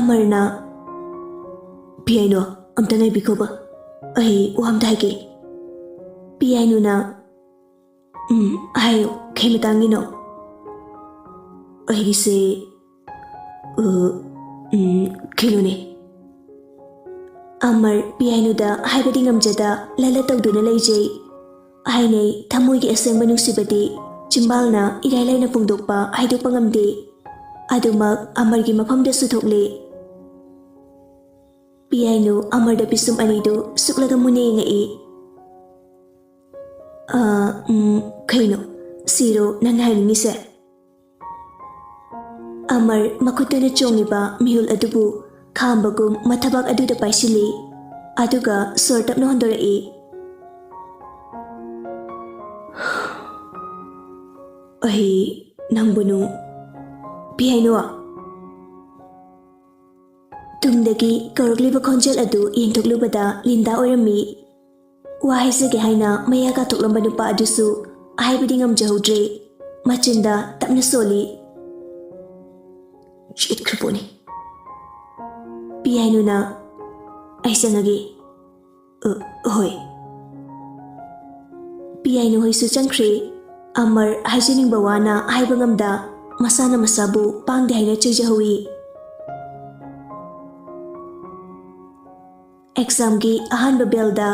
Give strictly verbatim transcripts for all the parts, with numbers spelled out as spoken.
ꯑꯃꯔꯅ, "ꯄꯤꯌꯥꯏꯅꯨ, ꯑꯝꯇ ꯉꯥꯏꯕꯤꯈꯣꯕ, ꯑꯩ ꯋꯥ ꯑꯝꯇ ꯍꯥꯏꯒꯦ꯫" ꯄꯤꯌꯥꯏꯅꯨꯅ, "ꯎꯝ, ꯍꯥꯏꯌꯨ, ꯀꯩ ꯃꯇꯥꯡꯒꯤꯅꯣ?" "ꯑꯩꯒꯤꯁꯦ, ꯑ, ꯎꯝ, ꯀꯩꯅꯣꯅꯦ꯫" ꯑꯃꯔ ꯄꯤꯌꯥꯏꯅꯨꯗ ꯍꯥꯏꯕꯗꯤ ꯉꯝꯖꯗ ꯂꯂ ꯇꯧꯗꯨꯅ ꯂꯩꯖꯩ꯫ ꯍꯥꯏꯅꯩ, ꯊꯃꯣꯏꯒꯤ ꯑꯁꯦꯡꯕ ꯅꯨꯡꯁꯤꯕꯗꯤ ꯆꯤꯝꯕꯥꯜꯅ ꯏꯔꯥꯏ ꯂꯥꯏꯅ ꯐꯣꯡꯗꯣꯛꯄ, ꯍꯥꯏꯗꯣꯛꯄ ꯉꯝꯗꯦ꯫ ꯑꯗꯨꯃꯛ ꯑꯃꯔꯒꯤ ꯃꯐꯝꯗꯁꯨ ꯊꯣꯛꯂꯦ꯫ ꯄꯤꯌꯥꯏꯅꯨ ꯑꯃꯔꯗ ꯄꯤꯁꯨꯝ ꯑꯅꯤꯗꯨ ꯁꯨꯛꯂꯒ ꯃꯨꯟꯅ ꯌꯦꯡꯉꯛꯏ꯫ "ꯑ, ꯎꯝ, ꯀꯩꯅꯣ? ꯁꯤꯔꯣ ꯅꯪꯅ ꯍꯥꯏꯅꯤꯡꯉꯤꯁꯦ?" ꯑꯃꯔ ꯃꯈꯨꯠꯇꯨꯅ ꯆꯣꯡꯂꯤꯕ ꯃꯤꯍꯨꯜ ꯑꯗꯨꯕꯨ ꯈꯥꯝꯕꯒꯨꯝ ꯃꯊꯕꯥꯛ ꯑꯗꯨꯗ ꯄꯥꯏꯁꯤꯜꯂꯤ꯫ ꯑꯗꯨꯒ ꯁꯣꯔ ꯇꯞꯅ ꯍꯣꯟꯗꯣꯔꯛꯏ꯫ "ꯑꯩ ꯅꯪꯕꯨ ꯅꯨꯡ-" "ꯄꯤꯌꯥꯏꯅꯨ!" ꯇꯨꯡꯗꯒꯤ ꯀꯧꯔꯛꯂꯤꯕ ꯈꯣꯟꯖꯦꯜ ꯑꯗꯨ ꯌꯦꯡꯊꯣꯛꯂꯨꯕꯗ ꯂꯤꯟꯗꯥ ꯑꯣꯏꯔꯝꯃꯤ꯫ ꯋꯥ ꯍꯥꯏꯖꯒꯦ ꯍꯥꯏꯅ ꯃꯌꯥ ꯀꯥꯊꯣꯛꯂꯝꯕ ꯅꯨꯄꯥ ꯑꯗꯨꯁꯨ ꯍꯥꯏꯕꯗꯤ ꯉꯝꯖꯍꯧꯗ꯭ꯔꯦ꯫ ꯃꯆꯤꯟꯗ ꯇꯞꯅ ꯁꯣꯜꯂꯤ꯫ "ꯆꯦꯠꯈ꯭ꯔ ꯄꯣꯠꯅꯤ꯫" ꯄꯤꯌꯥꯏꯅꯨꯅ, "ꯑꯩ ꯆꯪꯉꯒꯦ꯫" "ꯑ, ꯍꯣꯏ꯫" ꯄꯤꯌꯥꯏꯅꯨ ꯍꯣꯏꯁꯨ ꯆꯪꯈ꯭ꯔꯦ꯫ ꯑꯃꯔ ꯍꯥꯏꯖꯅꯤꯡꯕ ꯋꯥꯅ ꯍꯥꯏꯕ ꯉꯝꯗ ꯃꯁꯥꯅ ꯃꯁꯥꯕꯨ ꯄꯥꯡꯗꯦ ꯍꯥꯏꯅ ꯆꯩꯖꯍꯧꯏ꯫ ꯑꯦꯛꯖꯥꯝꯒꯤ ꯑꯍꯥꯟꯕ ꯕꯦꯜꯗ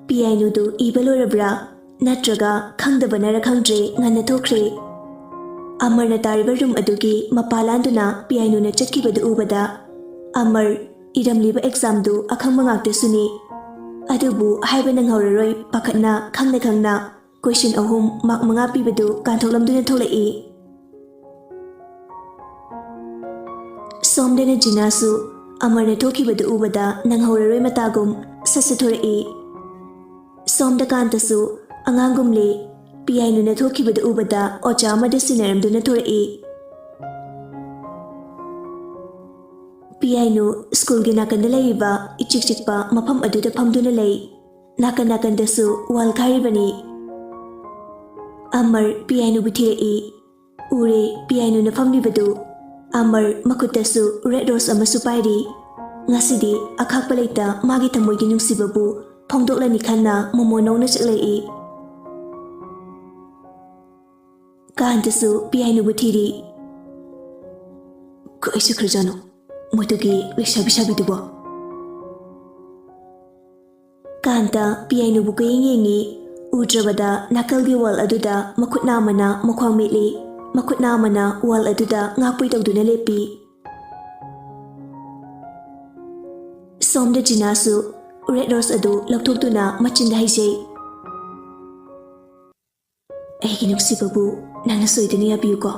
ꯄꯤꯌꯥꯏꯅꯨꯗꯨ ꯏꯕ ꯂꯣꯏꯔꯕ꯭ꯔꯥ ꯅꯠꯇ꯭ꯔꯒ ꯈꯪꯗꯕꯅꯔ ꯈꯪꯗ꯭ꯔꯦ, ꯉꯟꯅ ꯊꯣꯛꯈ꯭ꯔꯦ꯫ ꯑꯃꯔꯅ ꯇꯥꯔꯤꯕ ꯔꯨꯝ ꯑꯗꯨꯒꯤ ꯃꯄꯥ ꯂꯥꯟꯗꯨꯅ ꯄꯤꯌꯥꯏꯅꯨꯅ ꯆꯠꯈꯤꯕꯗꯨ ꯎꯕꯗ, ꯑꯃꯔ ꯏꯔꯝꯂꯤꯕ ꯑꯦꯛꯖꯥꯝꯗꯨ ꯑꯈꯪꯕ ꯉꯥꯛꯇꯁꯨꯅꯤ꯫ ꯑꯗꯨꯕꯨ ꯍꯥꯏꯕ ꯅꯪꯍꯧꯔꯔꯣꯏ ꯄꯥꯈꯠꯅ ꯈꯪꯅ ꯈꯪꯅ ꯀꯣꯏꯁꯟ ꯑꯍꯨꯝ ꯃꯥꯔꯛ ꯃꯉꯥ ꯄꯤꯕꯗꯨ ꯀꯥꯟꯊꯣꯛꯂꯝꯗꯨꯅ ꯊꯣꯛꯂꯛꯏ꯫ ꯁꯣꯝꯗꯅ ꯖꯤꯅꯥꯁꯨ ꯑꯃꯔꯅ ꯊꯣꯛꯈꯤꯕꯗꯨ ꯎꯕꯗ ꯅꯪꯍꯧꯔꯔꯣꯏ ꯃꯇꯥꯒꯨꯝ ꯁꯠ ꯁꯠ ꯊꯣꯔꯛꯏ꯫ ꯁꯣꯝꯗ ꯀꯥꯟꯇꯁꯨ ꯑꯉꯥꯡꯒꯨꯝꯂꯦ ꯄꯤꯌꯥꯏꯅꯨꯅ ꯊꯣꯛꯈꯤꯕꯗꯨ ꯎꯕꯗ ꯑꯣꯖꯥ ꯑꯃꯗ ꯁꯤꯟꯅꯔꯝꯗꯨꯅ ꯊꯣꯔꯛꯏ꯫ ꯄꯤꯌꯥꯏꯅꯨ ꯁ꯭ꯀꯨꯜꯒꯤ ꯅꯥꯀꯟꯗ ꯂꯩꯔꯤꯕ ꯏꯆꯤꯛ ꯆꯤꯛꯄ ꯃꯐꯝ ꯑꯗꯨꯗ ꯐꯝꯗꯨꯅ ꯂꯩ꯫ ꯅꯥꯀꯟ ꯅꯥꯀꯟꯗꯁꯨ ꯋꯥꯜ ꯈꯥꯔꯤꯕꯅꯤ꯫ ꯑꯃꯔ ꯄꯤꯌꯥꯏꯅꯨꯕꯨ ꯊꯤꯔꯛꯏ꯫ ꯎꯔꯦ ꯄꯤꯌꯥꯏꯅꯨꯅ ꯐꯝꯂꯤꯕꯗꯨ꯫ ꯑꯃꯔ ꯃꯈꯨꯠꯇꯁꯨ ꯔꯦꯗ ꯔꯣꯁ ꯑꯃꯁꯨ ꯄꯥꯏꯔꯤ꯫ ꯉꯁꯤꯗꯤ ꯑꯈꯥꯛꯄ ꯂꯩꯇ ꯃꯥꯒꯤ ꯊꯃꯣꯏꯒꯤ ꯅꯨꯡꯁꯤꯕꯕꯨ ꯐꯣꯡꯗꯣꯛꯂꯅꯤ ꯈꯟꯅ ꯃꯣꯃꯣꯅꯧꯅ ꯆꯤꯛꯂꯛꯏ꯫ ꯀꯥꯟꯇꯁꯨ ꯄꯤꯌꯥꯏꯅꯨꯕꯨ ꯊꯤꯔꯤ꯫ ꯀꯥꯏ ꯆꯠꯈ꯭ꯔꯖꯥꯠꯅꯣ ꯃꯗꯨꯒꯤ ꯂꯩꯁꯥꯕꯤ ꯁꯥꯕꯤꯗꯨꯕꯣ? ꯀꯥꯟꯇ ꯄꯤꯌꯥꯏꯅꯨꯕꯨ ꯀꯣꯏꯌꯦꯡ ꯌꯦꯡꯉꯤ꯫ ꯎꯗ꯭ꯔꯕꯗ ꯅꯥꯀꯜꯒꯤ ꯋꯥꯜ ꯑꯗꯨꯗ ꯃꯈꯨꯠ ꯅꯥꯝꯃꯅ ꯃꯈ꯭ꯋꯥꯡ ꯃꯦꯠꯂꯤ, ꯃꯈꯨꯠ ꯅꯥꯝꯃꯅ ꯋꯥꯜ ꯑꯗꯨꯗ ꯉꯥꯛꯄꯣꯏ ꯇꯧꯗꯨꯅ ꯂꯦꯞꯄꯤ꯫ ꯁꯣꯝꯗ ꯖꯤꯅꯥꯁꯨ ꯔꯦꯗ ꯔꯣꯁ ꯑꯗꯨ ꯂꯧꯊꯣꯛꯇꯨꯅ ꯃꯆꯤꯟꯗ ꯍꯩꯖꯩ꯫ "ꯑꯩꯒꯤ ꯅꯨꯡꯁꯤꯕꯕꯨ ꯅꯪꯅ ꯁꯣꯏꯗꯅ ꯌꯥꯕꯤꯌꯨꯀꯣ"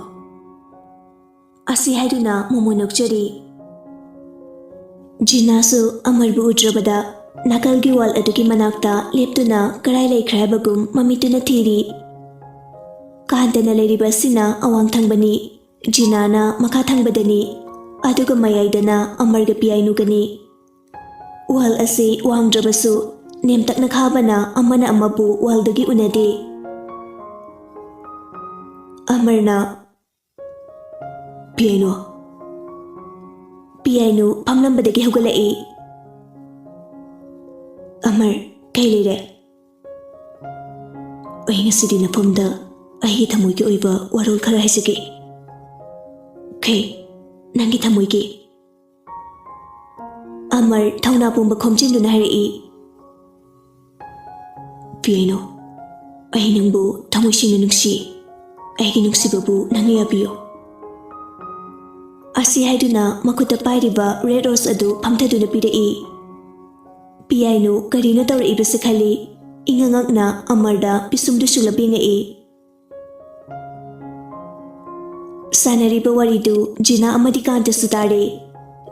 ꯑꯁꯤ ꯍꯥꯏꯗꯨꯅ ꯃꯣꯃꯣ ꯅꯣꯛꯆꯔꯤ꯫ ꯖꯤꯅꯥꯁꯨ ꯑꯃꯔꯕꯨ ꯎꯗ꯭ꯔꯕꯗ ꯅꯥꯀꯜꯒꯤ ꯋꯥꯜ ꯑꯗꯨꯒꯤ ꯃꯅꯥꯛꯇ ꯂꯦꯞꯇꯨꯅ ꯀꯔꯥꯏ ꯂꯩꯈ꯭ꯔꯦ ꯍꯥꯏꯕꯒꯨꯝ ꯃꯃꯤꯠꯇꯨꯅ ꯊꯤꯔꯤ꯫ ꯀꯥꯟꯇꯅ ꯂꯩꯔꯤꯕ ꯑꯁꯤꯅ ꯑꯋꯥꯡ ꯊꯪꯕꯅꯤ, ꯖꯤꯅꯥꯅ ꯃꯈꯥ ꯊꯪꯕꯗꯅꯤ, ꯑꯗꯨꯒ ꯃꯌꯥꯏꯗꯅ ꯑꯃꯔꯒ ꯄꯤꯌꯥꯏꯅꯨꯒꯅꯤ꯫ ꯋꯥꯜ ꯑꯁꯤ ꯋꯥꯡꯗ꯭ꯔꯕꯁꯨ ꯅꯦꯝꯇꯛꯅ ꯈꯥꯕꯅ ꯑꯃꯅ ꯑꯃꯕꯨ ꯋꯥꯜꯗꯒꯤ ꯎꯅꯗꯦ꯫ ꯑꯃꯔꯅ, "ꯄꯤꯌꯥꯏꯅꯨ!" ꯄꯤꯌꯥꯏꯅꯨ ꯐꯝꯂꯝꯕꯗꯒꯤ ꯍꯧꯒꯠꯂꯛꯏ꯫ "ꯑꯃꯔ, ꯀꯩ ꯂꯩꯔꯦ?" "ꯑꯩ ꯉꯁꯤꯗꯤ ꯅꯐꯝꯗ ꯑꯩꯒꯤ ꯊꯃꯣꯏꯒꯤ ꯑꯣꯏꯕ ꯋꯥꯔꯣꯜ ꯈꯔ ꯍꯥꯏꯖꯒꯦ꯫" "ꯀꯩ? ꯅꯪꯒꯤ ꯊꯃꯣꯏꯒꯤ?" ꯑꯃꯔ ꯊꯧꯅꯥ ꯄꯨꯝꯕ ꯈꯣꯝꯖꯤꯟꯗꯨꯅ ꯍꯥꯏꯔꯛꯏ꯫ "ꯄꯤꯌꯥꯏꯅꯨ, ꯑꯩ ꯅꯪꯕꯨ ꯊꯃꯣꯏ ꯁꯦꯡꯅ ꯅꯨꯡꯁꯤ꯫ ꯑꯩꯒꯤ ꯅꯨꯡꯁꯤꯕꯕꯨ ꯅꯪꯅ ꯌꯥꯕꯤꯌꯨ꯫" ꯑꯁꯤ ꯍꯥꯏꯗꯨꯅ ꯃꯈꯨꯠꯇ ꯄꯥꯏꯔꯤꯕ ꯔꯦꯗ ꯔꯣꯁ ꯑꯗꯨ ꯐꯝꯊꯗꯨꯅ ꯄꯤꯔꯛꯏ꯫ ꯄꯤꯌꯥꯏꯅꯨ ꯀꯔꯤꯅꯣ ꯇꯧꯔꯛꯏꯕꯁꯦ ꯈꯜꯂꯤ꯫ ꯏꯉꯛ ꯉꯛꯅ ꯑꯃꯔꯗ ꯄꯤꯁꯨꯝꯗꯨ ꯁꯨꯂꯞ ꯌꯦꯡꯉꯛꯏ꯫ ꯁꯥꯟꯅꯔꯤꯕ ꯋꯥꯔꯤꯗꯨ ꯖꯤꯅꯥ ꯑꯃꯗꯤ ꯀꯥꯟꯇꯁꯨ ꯇꯥꯔꯦ꯫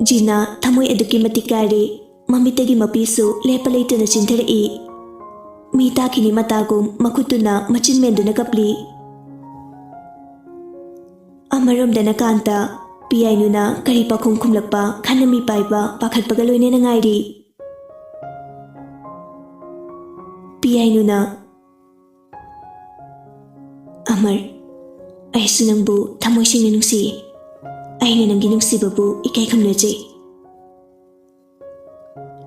ꯖꯤꯅꯥ ꯊꯃꯣꯏ ꯑꯗꯨꯛꯀꯤ ꯃꯇꯤꯛ ꯀꯥꯏꯔꯦ꯫ ꯃꯃꯤꯠꯇꯒꯤ ꯃꯄꯤꯁꯨ ꯂꯦꯞꯄ ꯂꯩꯇꯅ ꯆꯤꯟꯊꯔꯛꯏ꯫ ꯃꯤ ꯇꯥꯈꯤꯅꯤ ꯃꯇꯥꯒꯨꯝ ꯃꯈꯨꯠꯇꯨꯅ ꯃꯆꯤꯟ ꯃꯦꯟꯗꯨꯅ ꯀꯞꯂꯤ꯫ ꯑꯃꯔꯣꯝꯗꯅ ꯀꯥꯟꯇ, ꯄꯤꯌꯥꯏꯅꯨꯅ ꯀꯔꯤ ꯄꯥꯎꯈꯨꯝ ꯈꯨꯝꯂꯛꯄ ꯈꯟꯅ ꯃꯤꯄꯥꯏꯕ ꯄꯥꯈꯠꯄꯒ ꯂꯣꯏꯅꯅ ꯉꯥꯏꯔꯤ꯫ ꯄꯤꯌꯥꯏꯅꯨꯅ, "ꯑꯃꯔ, ꯑꯩꯁꯨ ꯅꯪꯕꯨ ꯊꯃꯣꯏ ꯁꯦꯡꯅ ꯅꯨꯡꯁꯤꯌꯦ꯫ ꯑꯩꯅ ꯅꯪꯒꯤ ꯅꯨꯡꯁꯤꯕꯕꯨ ꯏꯀꯥꯏ ꯈꯨꯝꯅꯖꯩ꯫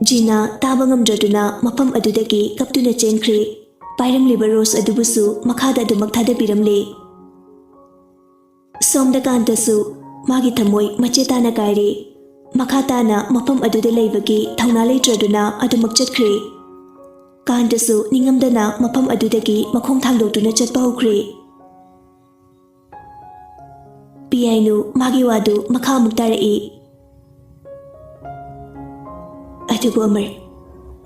ꯖꯤꯅꯥ ꯇꯥꯕ ꯉꯝꯗ꯭ꯔꯗꯨꯅ ꯃꯐꯝ ꯑꯗꯨꯗꯒꯤ ꯀꯞꯇꯨꯅ ꯆꯦꯟꯈ꯭ꯔꯦ꯫ ꯄꯥꯏꯔꯝꯂꯤꯕ ꯔꯣꯁ ꯑꯗꯨꯕꯨꯁꯨ ꯃꯈꯥꯗ ꯑꯗꯨꯃꯛ ꯊꯥꯗꯕꯤꯔꯝꯂꯦ꯫ ꯁꯣꯝꯗ ꯀꯥꯟꯇꯁꯨ ꯃꯥꯒꯤ ꯊꯃꯣꯏ ꯃꯆꯦ ꯇꯥꯅ ꯀꯥꯏꯔꯦ꯫ ꯃꯈꯥ ꯇꯥꯅ ꯃꯐꯝ ꯑꯗꯨꯗ ꯂꯩꯕꯒꯤ ꯊꯧꯅꯥ ꯂꯩꯇ꯭ꯔꯗꯨꯅ ꯑꯗꯨꯃꯛ ꯆꯠꯈ꯭ꯔꯦ꯫ ꯀꯥꯟꯇꯁꯨ ꯅꯤꯡꯉꯝꯗꯅ ꯃꯐꯝ ꯑꯗꯨꯗꯒꯤ ꯃꯈꯣꯡ ꯊꯥꯡꯗꯣꯛꯇꯨꯅ ꯆꯠꯄ ꯍꯧꯈ꯭ꯔꯦ꯫ ꯄꯤꯌꯥꯏꯅꯨ ꯃꯥꯒꯤ ꯋꯥꯗꯨ ꯃꯈꯥ ꯑꯃꯨꯛ ꯇꯥꯔꯛꯏ꯫ ꯑꯗꯨꯕꯨ ꯑꯃꯔ,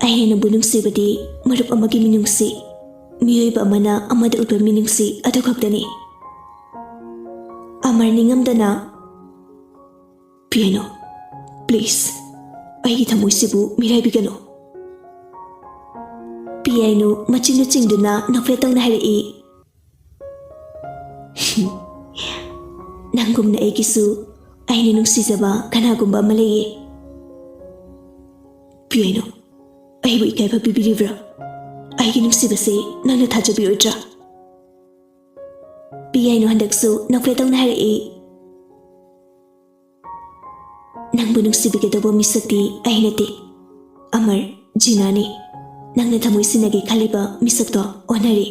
ꯑꯩꯅ ꯅꯪꯕꯨ ꯅꯨꯡꯁꯤꯕꯗꯤ ꯃꯔꯨꯞ ꯑꯃꯒꯤ ꯃꯤꯅꯨꯡꯁꯤ, ꯃꯤꯑꯣꯏꯕ ꯑꯃꯅ ꯑꯃꯗ ꯎꯠꯄ ꯃꯤꯅꯨꯡꯁꯤ ꯑꯗꯨ ꯈꯛꯇꯅꯤ꯫ ꯑꯃꯔ ꯅꯤꯡꯉꯝꯗꯅ, "ꯄꯤꯌꯥꯏꯅꯨ, please, ꯑꯩꯒꯤ ꯊꯃꯣꯏꯁꯤꯕꯨ ꯃꯤꯔꯥꯏꯕꯤꯒꯅꯨ꯫" ꯄꯤꯌꯥꯏꯅꯨ ꯃꯆꯤꯟꯗꯨ ꯆꯤꯡꯗꯨꯅ ꯅꯣꯛꯐꯦꯠ ꯇꯧꯅ ꯍꯥꯏꯔꯛꯏ, "ꯅꯪꯒꯨꯝꯅ ꯑꯩꯒꯤꯁꯨ ꯑꯩꯅ ꯅꯨꯡꯁꯤꯖꯕ ꯀꯅꯥꯒꯨꯝꯕ ꯑꯃ ꯂꯩꯌꯦ꯫" "ꯄꯤꯌꯥꯏꯅꯨ, ꯑꯩꯕꯨ ꯏꯀꯥꯏꯕ ꯄꯤꯕꯤꯔꯤꯕ꯭ꯔꯥ? ꯑꯩꯒꯤ ꯅꯨꯡꯁꯤꯕꯁꯦ ꯅꯪꯅ ꯊꯥꯖꯕꯤꯔꯣꯏꯗ꯭ꯔꯥ?" ꯄꯤꯌꯥꯏꯅꯨ ꯍꯟꯗꯛꯁꯨ ꯅꯣꯛꯐꯦꯠ ꯇꯧꯅ ꯍꯥꯏꯔꯛꯏ, "ꯅꯪꯕꯨ ꯅꯨꯡꯁꯤꯕꯤꯒꯗꯧꯕ ꯃꯤꯁꯛꯇꯤ ꯑꯩ ꯅꯠꯇꯦ, ꯑꯃꯔ, ꯖꯤꯅꯥꯅꯤ꯫ ꯅꯪꯅ ꯊꯃꯣꯏ ꯁꯤꯟꯅꯒꯦ ꯈꯜꯂꯤꯕ ꯃꯤꯁꯛꯇꯣ ꯑꯣꯟꯅꯔꯦ꯫"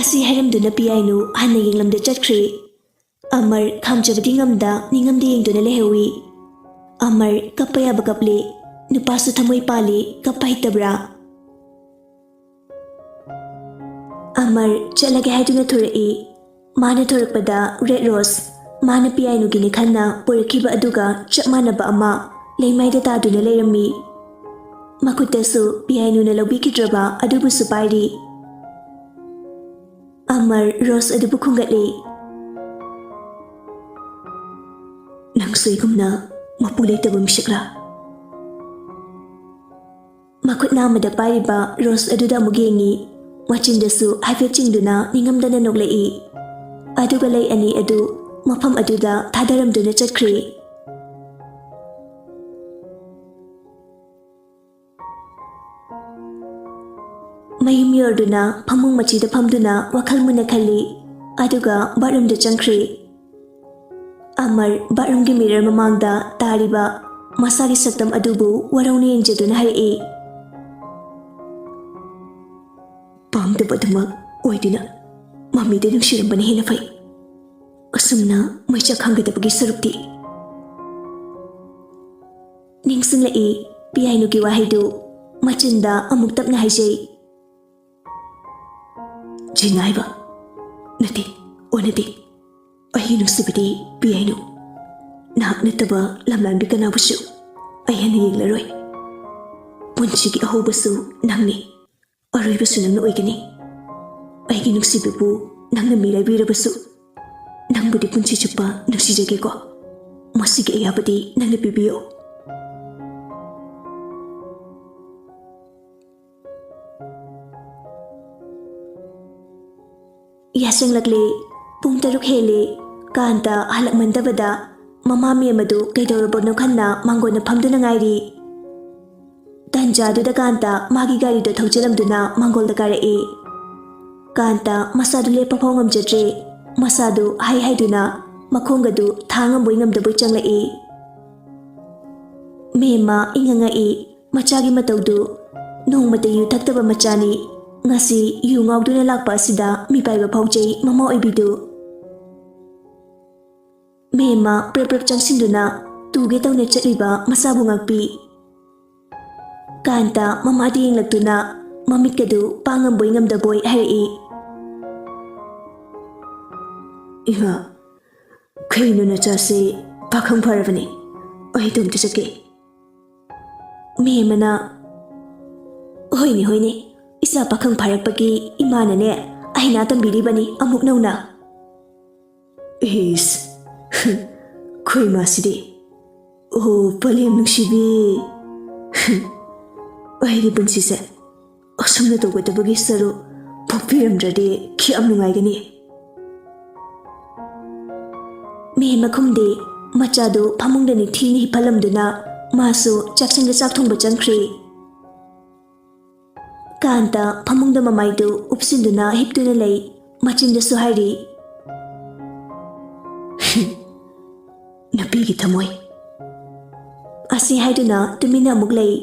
ꯑꯁꯤ ꯍꯥꯏꯔꯝꯗꯨꯅ ꯄꯤꯌꯥꯏꯅꯨ ꯍꯟꯅ ꯌꯦꯡꯂꯝꯗ ꯆꯠꯈ꯭ꯔꯦ꯫ ꯑꯃꯔ ꯈꯥꯝꯖꯕꯗꯤ ꯉꯝꯗ ꯅꯤꯡꯉꯝꯗ ꯌꯦꯡꯗꯨꯅ ꯂꯩꯍꯧꯏ꯫ ꯑꯃꯔ ꯀꯞꯄ ꯌꯥꯕ ꯀꯞꯂꯦ꯫ ꯅꯨꯄꯥꯁꯨ ꯊꯃꯣꯏ ꯄꯥꯜꯂꯤ, ꯀꯞꯄ ꯍꯩꯇꯕ꯭ꯔꯥ? ꯑꯃꯔ ꯆꯠꯂꯒꯦ ꯍꯥꯏꯗꯨꯅ ꯊꯣꯔꯛꯏ꯫ ꯃꯥꯅ ꯊꯣꯔꯛꯄꯗ ꯔꯦꯗ ꯔꯣꯁ, ꯃꯥꯅ ꯄꯤꯌꯥꯏꯅꯨꯒꯤꯅꯤ ꯈꯟꯅ ꯄꯨꯔꯛꯈꯤꯕ ꯑꯗꯨꯒ ꯆꯞ ꯃꯥꯟꯅꯕ ꯑꯃ ꯂꯩꯃꯥꯏꯗ ꯇꯥꯗꯨꯅ ꯂꯩꯔꯝꯃꯤ꯫ ꯃꯈꯨꯠꯇꯁꯨ ꯄꯤꯌꯥꯏꯅꯨꯅ ꯂꯧꯕꯤꯈꯤꯗ꯭ꯔꯕ ꯑꯗꯨꯕꯨꯁꯨ ꯄꯥꯏꯔꯤ꯫ ꯑꯃꯔ ꯔꯣꯁ ꯑꯗꯨꯕꯨ ꯈꯨꯝꯒꯠꯂꯤ꯫ "ꯅꯪꯁꯨ ꯑꯩꯒꯨꯝꯅ ꯃꯄꯨ ꯂꯩꯇꯕ ꯃꯤꯁꯛꯂꯥ?" ꯃꯈꯨꯠ ꯅꯥꯝꯃꯗ ꯄꯥꯏꯔꯤꯕ ꯔꯣꯁ ꯑꯗꯨꯗ ꯑꯃꯨꯛ ꯌꯦꯡꯉꯤ꯫ ꯃꯆꯤꯟꯗꯁꯨ ꯍꯥꯏꯐꯦꯠ ꯆꯤꯡꯗꯨꯅ ꯅꯤꯡꯉꯝꯗꯅ ꯅꯣꯛꯂꯛꯏ꯫ ꯑꯗꯨꯒ ꯂꯩ ꯑꯅꯤ ꯑꯗꯨ ꯃꯐꯝ ꯑꯗꯨꯗ ꯊꯥꯗꯔꯝꯗꯨꯅ ꯆꯠꯈ꯭ꯔꯦ꯫ ꯃꯌꯨꯝ ꯌꯧꯔꯗꯨꯅ ꯐꯃꯨꯡ ꯃꯆꯤꯗ ꯐꯝꯗꯨꯅ ꯋꯥꯈꯜ ꯃꯨꯟꯅ ꯈꯜꯂꯤ꯫ ꯑꯗꯨꯒ ꯕꯥꯠꯔꯨꯝꯗ ꯆꯪꯈ꯭ꯔꯦ꯫ ꯑꯃꯔ ꯕꯥꯠꯔꯨꯝꯒꯤ ꯃꯤꯔꯔ ꯃꯃꯥꯡꯗ ꯇꯥꯔꯤꯕ ꯃꯁꯥꯒꯤ ꯁꯛꯇꯝ ꯑꯗꯨꯕꯨ ꯋꯥꯔꯧꯅ ꯌꯦꯡꯖꯗꯨꯅ ꯍꯥꯏꯔꯛꯏ꯫ ꯄꯥꯝꯗꯕ ꯑꯗꯨꯃꯛ ꯑꯣꯏꯗꯨꯅ ꯃꯃꯤꯗ ꯅꯨꯡꯁꯤꯔꯝꯕꯅ ꯍꯦꯟꯅ ꯐꯩ꯫ ꯑꯁꯨꯝꯅ ꯃꯩꯆꯥꯛ ꯈꯥꯡꯒꯗꯕꯒꯤ ꯁꯔꯨꯛꯇꯤ꯫ ꯅꯤꯡꯁꯤꯡꯂꯛꯏ, ꯄꯤꯌꯥꯏꯅꯨꯒꯤ ꯋꯥꯍꯩꯗꯨ ꯃꯆꯤꯟꯗ ꯑꯃꯨꯛ ꯇꯞꯅ ꯍꯥꯏꯖꯩ꯫ ꯖꯤꯅꯥꯏꯕ, ꯅꯠꯇꯦ, ꯑꯣꯟꯅꯗꯦ꯫ ꯑꯩꯒꯤ ꯅꯨꯡꯁꯤꯕꯗꯤ ꯄꯤꯌꯥꯏꯅꯨ꯫ ꯅꯍꯥꯛ ꯅꯠꯇꯕ ꯂꯝꯂꯥꯟꯕꯤ ꯀꯅꯥꯕꯨꯁꯨ ꯑꯩ ꯍꯦꯟꯅ ꯌꯦꯡꯂꯔꯣꯏ꯫ ꯄꯨꯟꯁꯤꯒꯤ ꯑꯍꯧꯕꯁꯨ ꯅꯪꯅꯤ, ꯑꯔꯣꯏꯕꯁꯨ ꯅꯪꯅ ꯑꯣꯏꯒꯅꯤ꯫ ꯑꯩꯒꯤ ꯅꯨꯡꯁꯤꯕꯕꯨ ꯅꯪꯅ ꯃꯤꯔꯥꯏꯕꯤꯔꯕꯁꯨ, ꯅꯪꯕꯨꯗꯤ ꯄꯨꯟꯁꯤ ꯆꯨꯞꯄ ꯅꯨꯡꯁꯤꯖꯒꯦꯀꯣ꯫ ꯃꯁꯤꯒꯤ ꯑꯌꯥꯕꯗꯤ ꯅꯪꯅ ꯄꯤꯕꯤꯌꯨ꯫ ꯌꯥꯆꯪꯂꯛꯂꯦ꯫ ꯄꯨꯡ ꯇꯔꯨꯛ ꯍꯦꯜꯂꯦ꯫ ꯀꯥꯟꯇ ꯍꯜꯂꯛꯃꯟꯗꯕꯗ ꯃꯃꯥ ꯃꯦꯝ ꯑꯗꯨ ꯀꯩꯗꯧꯔꯕꯅꯣ ꯈꯟꯅ ꯃꯥꯡꯒꯣꯟꯗ ꯐꯝꯗꯨꯅ ꯉꯥꯏꯔꯤ꯫ ꯇꯟꯖꯥꯗꯨꯗ ꯀꯥꯟꯇ ꯃꯥꯒꯤ ꯒꯥꯔꯤꯗꯣ ꯊꯧꯖꯤꯜꯂꯝꯗꯨꯅ ꯃꯥꯡꯒꯣꯜꯗ ꯀꯥꯔꯛꯏ꯫ ꯀꯥꯟꯇ ꯃꯁꯥꯗꯨ ꯂꯦꯞꯄ ꯐꯥꯎ ꯉꯝꯖꯗ꯭ꯔꯦ꯫ ꯃꯁꯥꯗꯨ ꯍꯥꯏ ꯍꯥꯏꯗꯨꯅ ꯃꯈꯣꯡꯒꯗꯨ ꯊꯥꯡ ꯉꯝꯕꯣꯏ ꯉꯝꯗꯕꯣꯏ ꯆꯪꯂꯛꯏ꯫ ꯃꯦꯝꯃ ꯏꯪꯉ ꯉꯛꯏ꯫ ꯃꯆꯥꯒꯤ ꯃꯇꯧꯗꯨ꯫ ꯅꯣꯡꯃꯇ ꯌꯨ ꯊꯛꯇꯕ ꯃꯆꯥꯅꯤ꯫ ꯉꯁꯤ ꯌꯨ ꯉꯥꯎꯗꯨꯅ ꯂꯥꯛꯄ ꯑꯁꯤꯗ ꯃꯤꯄꯥꯏꯕ ꯐꯥꯎꯖꯩ ꯃꯃꯥ ꯑꯣꯏꯕꯤꯗꯨ꯫ ꯃꯦꯝꯃ ꯄ꯭ꯔꯞ ꯄ꯭ꯔꯞ ꯆꯪꯁꯤꯟꯗꯨꯅ ꯇꯨꯒꯦ ꯇꯧꯅ ꯆꯠꯂꯤꯕ ꯃꯆꯥꯕꯨ ꯉꯥꯛꯄꯤ꯫ ꯀꯥꯟꯇ ꯃꯃꯥꯗ ꯌꯦꯡꯂꯛꯇꯨꯅ ꯃꯃꯤꯠꯀꯗꯨ ꯄꯥꯡꯉꯝꯕꯣꯏ ꯉꯝꯗꯕꯣꯏ ꯍꯥꯏꯔꯛꯏ꯫ ꯏꯃꯥ, ꯀꯩꯅꯣ ꯅꯆꯥꯁꯦ ꯄꯥꯈꯪ ꯐꯔꯕꯅꯦ? ꯑꯩ ꯏꯇꯣꯝꯇ ꯆꯠꯀꯦ꯫ ꯃꯦꯝꯃꯅ, "ꯍꯣꯏꯅꯦ, ꯍꯣꯏꯅꯦ, ꯏꯆꯥ ꯄꯥꯈꯪ ꯐꯥꯔꯛꯄꯒꯤ ꯏꯃꯥꯅꯅꯦ ꯑꯩꯅ ꯇꯝꯕꯤꯔꯤꯕꯅꯤ ꯑꯃꯨꯛ ꯅꯧꯅ"꯫ ꯏꯁ, ꯈꯣꯏ ꯃꯥꯁꯤꯗꯤ꯫ ꯑꯣ, ꯄꯂꯦꯝ ꯅꯨꯡꯁꯤꯕꯤ꯫ ꯑꯩꯒꯤ ꯄꯨꯟꯁꯤꯁꯦ ꯑꯁꯨꯝꯅ ꯇꯧꯒꯗꯕꯒꯤ ꯁꯔꯨꯛ ꯄꯣꯛꯄꯤꯔꯝꯗ꯭ꯔꯗꯤ ꯀꯌꯥꯝ ꯅꯨꯡꯉꯥꯏꯒꯅꯤ꯫ ꯃꯦꯝꯃ ꯈꯨꯝꯗꯦ꯫ ꯃꯆꯥꯗꯨ ꯐꯃꯨꯡꯗ ꯅꯤꯡꯊꯤꯅ ꯍꯤꯞꯍꯜꯂꯝꯗꯨꯅ ꯃꯥꯁꯨ ꯆꯥꯛꯁꯪꯗ ꯆꯥꯛ ꯊꯣꯡꯕ ꯆꯪꯈ꯭ꯔꯦ꯫ ꯀꯥꯟꯇ ꯐꯃꯨꯡꯗ ꯃꯃꯥꯏꯗꯨ ꯎꯞꯁꯤꯟꯗꯨꯅ ꯍꯤꯞꯇꯨꯅ ꯂꯩ꯫ ꯃꯆꯤꯟꯗꯁꯨ ꯍꯥꯏꯔꯤ, ꯅꯨꯄꯤꯒꯤ ꯊꯃꯣꯏ꯫ ꯑꯁꯤ ꯍꯥꯏꯗꯨꯅ ꯇꯨꯃꯤꯟꯅ ꯑꯃꯨꯛ ꯂꯩ꯫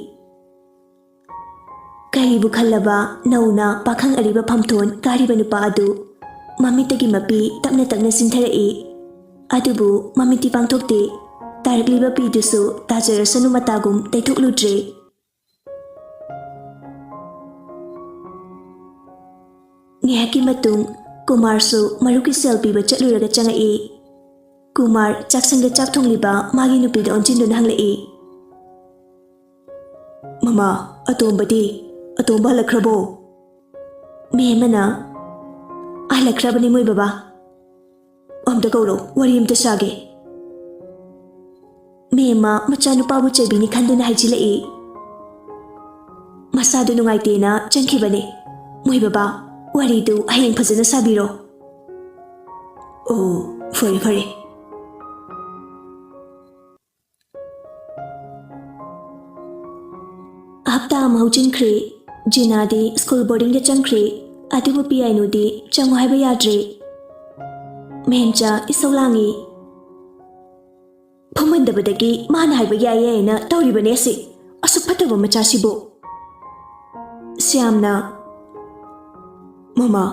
ꯀꯔꯤꯕꯨ ꯈꯜꯂꯕ ꯅꯧꯅ ꯄꯥꯈꯪ ꯑꯔꯤꯕ ꯐꯝꯊꯣꯟ ꯀꯥꯔꯤꯕ ꯅꯨꯄꯥ ꯑꯗꯨ ꯃꯃꯤꯠꯇꯒꯤ ꯃꯄꯤ ꯇꯞꯅ ꯇꯞꯅ ꯆꯤꯟꯊꯔꯛꯏ꯫ ꯑꯗꯨꯕꯨ ꯃꯃꯤꯠꯇꯤ ꯄꯥꯡꯊꯣꯛꯇꯦ꯫ ꯇꯥꯔꯛꯂꯤꯕ ꯄꯤꯗꯨꯁꯨ ꯇꯥꯖꯔꯁꯅꯨ ꯃꯇꯥꯒꯨꯝ ꯇꯩꯊꯣꯛꯂꯨꯗ꯭ꯔꯦ꯫ ꯉꯥꯏꯍꯥꯛꯀꯤ ꯃꯇꯨꯡ ꯀꯨꯃꯥꯔꯁꯨ ꯃꯔꯨꯞꯀꯤ ꯁꯦꯜ ꯄꯤꯕ ꯆꯠꯂꯨꯔꯒ ꯆꯪꯉꯛꯏ꯫ ꯀꯨꯃꯥꯔ ꯆꯥꯛꯁꯪꯗ ꯆꯥꯛ ꯊꯣꯡꯂꯤꯕ ꯃꯥꯒꯤ ꯅꯨꯄꯤꯗ ꯑꯣꯟꯁꯤꯟꯗꯨꯅ ꯍꯪꯂꯛꯏ꯫ "ꯃꯃꯥ, ꯑꯇꯣꯝꯕꯗꯤ? ꯑꯇꯣꯝꯕ ꯍꯜꯂꯛꯈ꯭ꯔꯕꯣ?" ꯃꯦꯝꯃꯅ, "ꯍꯜꯂꯛꯈ꯭ꯔꯕꯅꯤ ꯃꯣꯏ ꯕꯕꯥ꯫ ꯑꯝꯇ ꯀꯧꯔꯣ, ꯋꯥꯔꯤ ꯑꯝꯇ ꯁꯥꯒꯦ꯫" ꯃꯦꯝꯃ ꯃꯆꯥꯅꯨꯄꯥꯕꯨ ꯆꯩꯕꯤꯅꯤ ꯈꯟꯗꯨꯅ ꯍꯥꯏꯖꯤꯜꯂꯛꯏ꯫ "ꯃꯁꯥꯗꯨ ꯅꯨꯡꯉꯥꯏꯇꯦꯅ ꯆꯪꯈꯤꯕꯅꯦ꯫ ꯃꯣꯏ ꯕꯕꯥ, ꯋꯥꯔꯤꯗꯨ ꯍꯌꯦꯡ ꯐꯖꯅ ꯁꯥꯕꯤꯔꯣ꯫" "ꯑꯣ, ꯐꯔꯦ, ꯐꯔꯦ꯫" ꯍꯞꯇꯥ ꯑꯃ ꯍꯧꯖꯤꯟꯈ꯭ꯔꯦ꯫ ꯖꯤꯅꯥꯗꯤ ꯁ꯭ꯀꯨꯜ ꯕꯣꯔꯗꯤꯡꯗ ꯆꯪꯈ꯭ꯔꯦ꯫ ꯑꯗꯨꯕꯨ ꯄꯤꯌꯥꯏꯅꯨꯗꯤ ꯆꯪꯉꯨ ꯍꯥꯏꯕ ꯌꯥꯗ꯭ꯔꯦ꯫ ꯃꯦꯝꯆꯥ ꯏꯁꯧ ꯂꯥꯡꯉꯤ꯫ "ꯐꯝꯍꯟꯗꯕꯗꯒꯤ ꯃꯥꯅ ꯍꯥꯏꯕ ꯌꯥꯏ ꯌꯥꯏꯅ ꯇꯧꯔꯤꯕꯅꯦ ꯑꯁꯤ꯫ ꯑꯁꯨꯛ ꯐꯠꯇꯕ ꯃꯆꯥꯁꯤꯕꯨ꯫" ꯁ꯭ꯌꯥꯝꯅ, "ꯃꯃꯥ,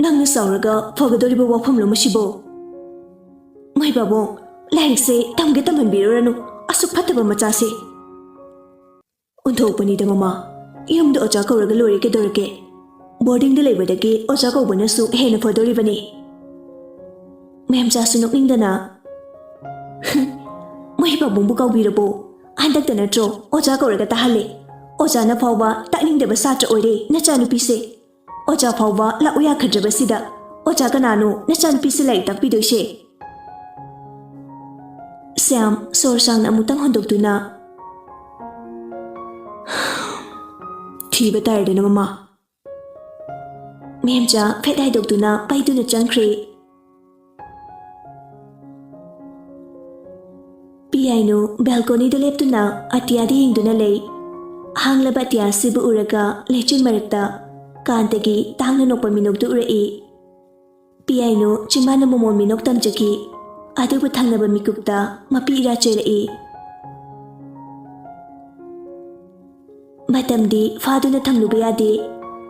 ꯅꯪꯅ ꯆꯥꯎꯔꯒ ꯐꯒꯗꯧꯔꯤꯕ ꯋꯥꯐꯝꯂꯣ ꯃꯁꯤꯕꯣ? ꯃꯣꯏ ꯄꯥꯕꯨꯡ, ꯂꯥꯏꯔꯤꯛꯁꯦ ꯇꯝꯒꯦ ꯇꯝꯍꯟꯕꯤꯔꯨꯔꯅꯨ, ꯑꯁꯨꯛ ꯐꯠꯇꯕ ꯃꯆꯥꯁꯦ꯫" "ꯑꯣꯟꯊꯣꯛꯄꯅꯤꯗ ꯃꯃꯥ, ꯌꯨꯝꯗ ꯑꯣꯖꯥ ꯀꯧꯔꯒ ꯂꯣꯏꯔꯦ ꯀꯩꯗꯧꯔꯒꯦ? ꯕꯣꯔꯗꯤꯡꯗ ꯂꯩꯕꯗꯒꯤ ꯑꯣꯖꯥ ꯀꯧꯕꯅꯁꯨ ꯍꯦꯟꯅ ꯐꯗꯣꯔꯤꯕꯅꯤ꯫" ꯃꯦꯝꯆꯥꯁꯨ ꯅꯣꯛꯅꯤꯡꯗꯅ, "ꯃꯣꯏ ꯄꯥꯕꯨꯡꯕꯨ ꯀꯥꯎꯕꯤꯔꯕꯣ? ꯍꯟꯗꯛꯇ ꯅꯠꯇ꯭ꯔꯣ ꯑꯣꯖꯥ ꯀꯧꯔꯒ ꯇꯥꯍꯜꯂꯦ? ꯑꯣꯖꯥꯅ ꯐꯥꯎꯕ ꯇꯥꯛꯅꯤꯡꯗꯕ ꯁꯥꯇ꯭ꯔ ꯑꯣꯏꯔꯦ ꯅꯆꯥꯅꯨꯄꯤꯁꯦ꯫ ꯑꯣꯖꯥ ꯐꯥꯎꯕ ꯂꯥꯛꯎ ꯌꯥꯈꯗ꯭ꯔꯕꯁꯤꯗ ꯑꯣꯖꯥ ꯀꯅꯥꯅꯣ ꯅꯆꯥꯅꯨꯄꯤꯁꯦ ꯂꯥꯏꯔꯤꯛ ꯇꯥꯛꯄꯤꯗꯣꯏꯁꯦ?" ꯁ꯭ꯌꯥꯝ ꯁꯣꯔ ꯁꯥꯡꯅ ꯑꯃꯨꯛꯇꯪ ꯍꯣꯟꯗꯣꯛꯇꯨꯅ, "ꯊꯤꯕ ꯇꯥꯔꯦꯗꯅ ꯃꯃꯥ꯫" ꯃꯦꯝꯆꯥ ꯐꯦꯠ ꯍꯥꯏꯗꯣꯛꯇꯨꯅ ꯄꯩꯗꯨꯅ ꯆꯪꯈ꯭ꯔꯦ꯫ ꯄꯤꯌꯥꯏꯅꯨ ꯕꯦꯜꯀꯣꯅꯤꯗ ꯂꯦꯞꯇꯨꯅ ꯑꯇꯤꯌꯥꯗ ꯌꯦꯡꯗꯨꯅ ꯂꯩ꯫ ꯍꯥꯡꯂꯕ ꯑꯇꯤꯌꯥ ꯑꯁꯤꯕꯨ ꯎꯔꯒ ꯂꯩꯆꯤꯟ ꯃꯔꯛꯇ ꯀꯥꯟꯇꯒꯤ ꯇꯥꯡꯅ ꯅꯣꯛꯄ ꯃꯤꯅꯣꯛꯇꯨ ꯎꯔꯛꯏ꯫ ꯄꯤꯌꯥꯏꯅꯨ ꯆꯤꯝꯕꯥꯟꯗ ꯃꯣꯃꯣꯟ ꯃꯤꯅꯣꯛ ꯇꯝꯖꯈꯤ꯫ ꯑꯗꯨꯕꯨ ꯊꯪꯅꯕ ꯃꯤꯀꯨꯞꯇ ꯃꯄꯤ ꯏꯔꯥ ꯆꯦꯜꯂꯛꯏ꯫ ꯃꯇꯝꯗꯤ ꯐꯥꯗꯨꯅ ꯊꯝꯂꯨꯕ ꯌꯥꯗꯦ꯫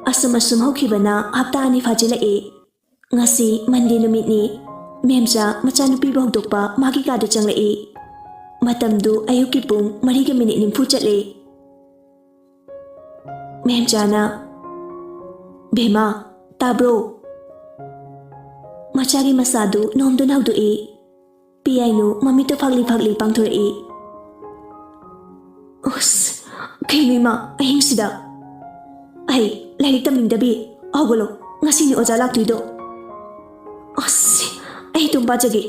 ꯑꯁꯨꯝ ꯑꯁꯨꯝ ꯍꯧꯈꯤꯕꯅ ꯍꯞꯇꯥ ꯑꯅꯤ ꯐꯥꯖꯤꯜꯂꯛꯏ꯫ ꯉꯁꯤ ꯃꯟꯗꯦ ꯅꯨꯃꯤꯠꯅꯤ꯫ ꯃꯦꯝꯆꯥ ꯃꯆꯥꯅꯨꯄꯤꯕꯨ ꯍꯧꯗꯣꯛꯄ ꯃꯥꯒꯤ ꯀꯥꯗ ꯆꯪꯂꯛꯏ꯫ ꯃꯇꯝꯗꯨ ꯑꯌꯨꯛꯀꯤ ꯄꯨꯡ ꯃꯔꯤꯒ ꯃꯤꯅꯤꯠ ꯅꯤꯐꯨ ꯆꯠꯂꯦ꯫ ꯃꯦꯝꯆꯥꯅ, "ꯕꯦꯝꯃ, ꯇꯥꯕ꯭ꯔꯣ?" ꯃꯆꯥꯒꯤ ꯃꯁꯥꯗꯨ ꯅꯣꯝꯗꯨꯅ ꯍꯧꯗꯣꯛꯏ꯫ ꯄꯤꯌꯥꯏꯅꯨ ꯃꯃꯤꯠꯇꯨ ꯐꯥꯛꯂꯤ ꯐꯥꯛꯂꯤ ꯄꯥꯡꯊꯣꯔꯛꯏ꯫ "ꯑꯁ, ꯀꯩꯅꯣ ꯏꯃꯥ, ꯑꯍꯤꯡꯁꯤꯗ? ꯑꯩ ꯂꯥꯏꯔꯤꯛ ꯇꯝꯅꯤꯡꯗꯕꯤ, ꯍꯧꯒꯠꯂꯣ, ꯉꯁꯤꯅꯤ ꯑꯣꯖꯥ ꯂꯥꯛꯇꯣꯏꯗꯣ꯫ ꯑꯁ, ꯑꯩ ꯑꯗꯨꯝ ꯄꯥꯖꯒꯦ꯫"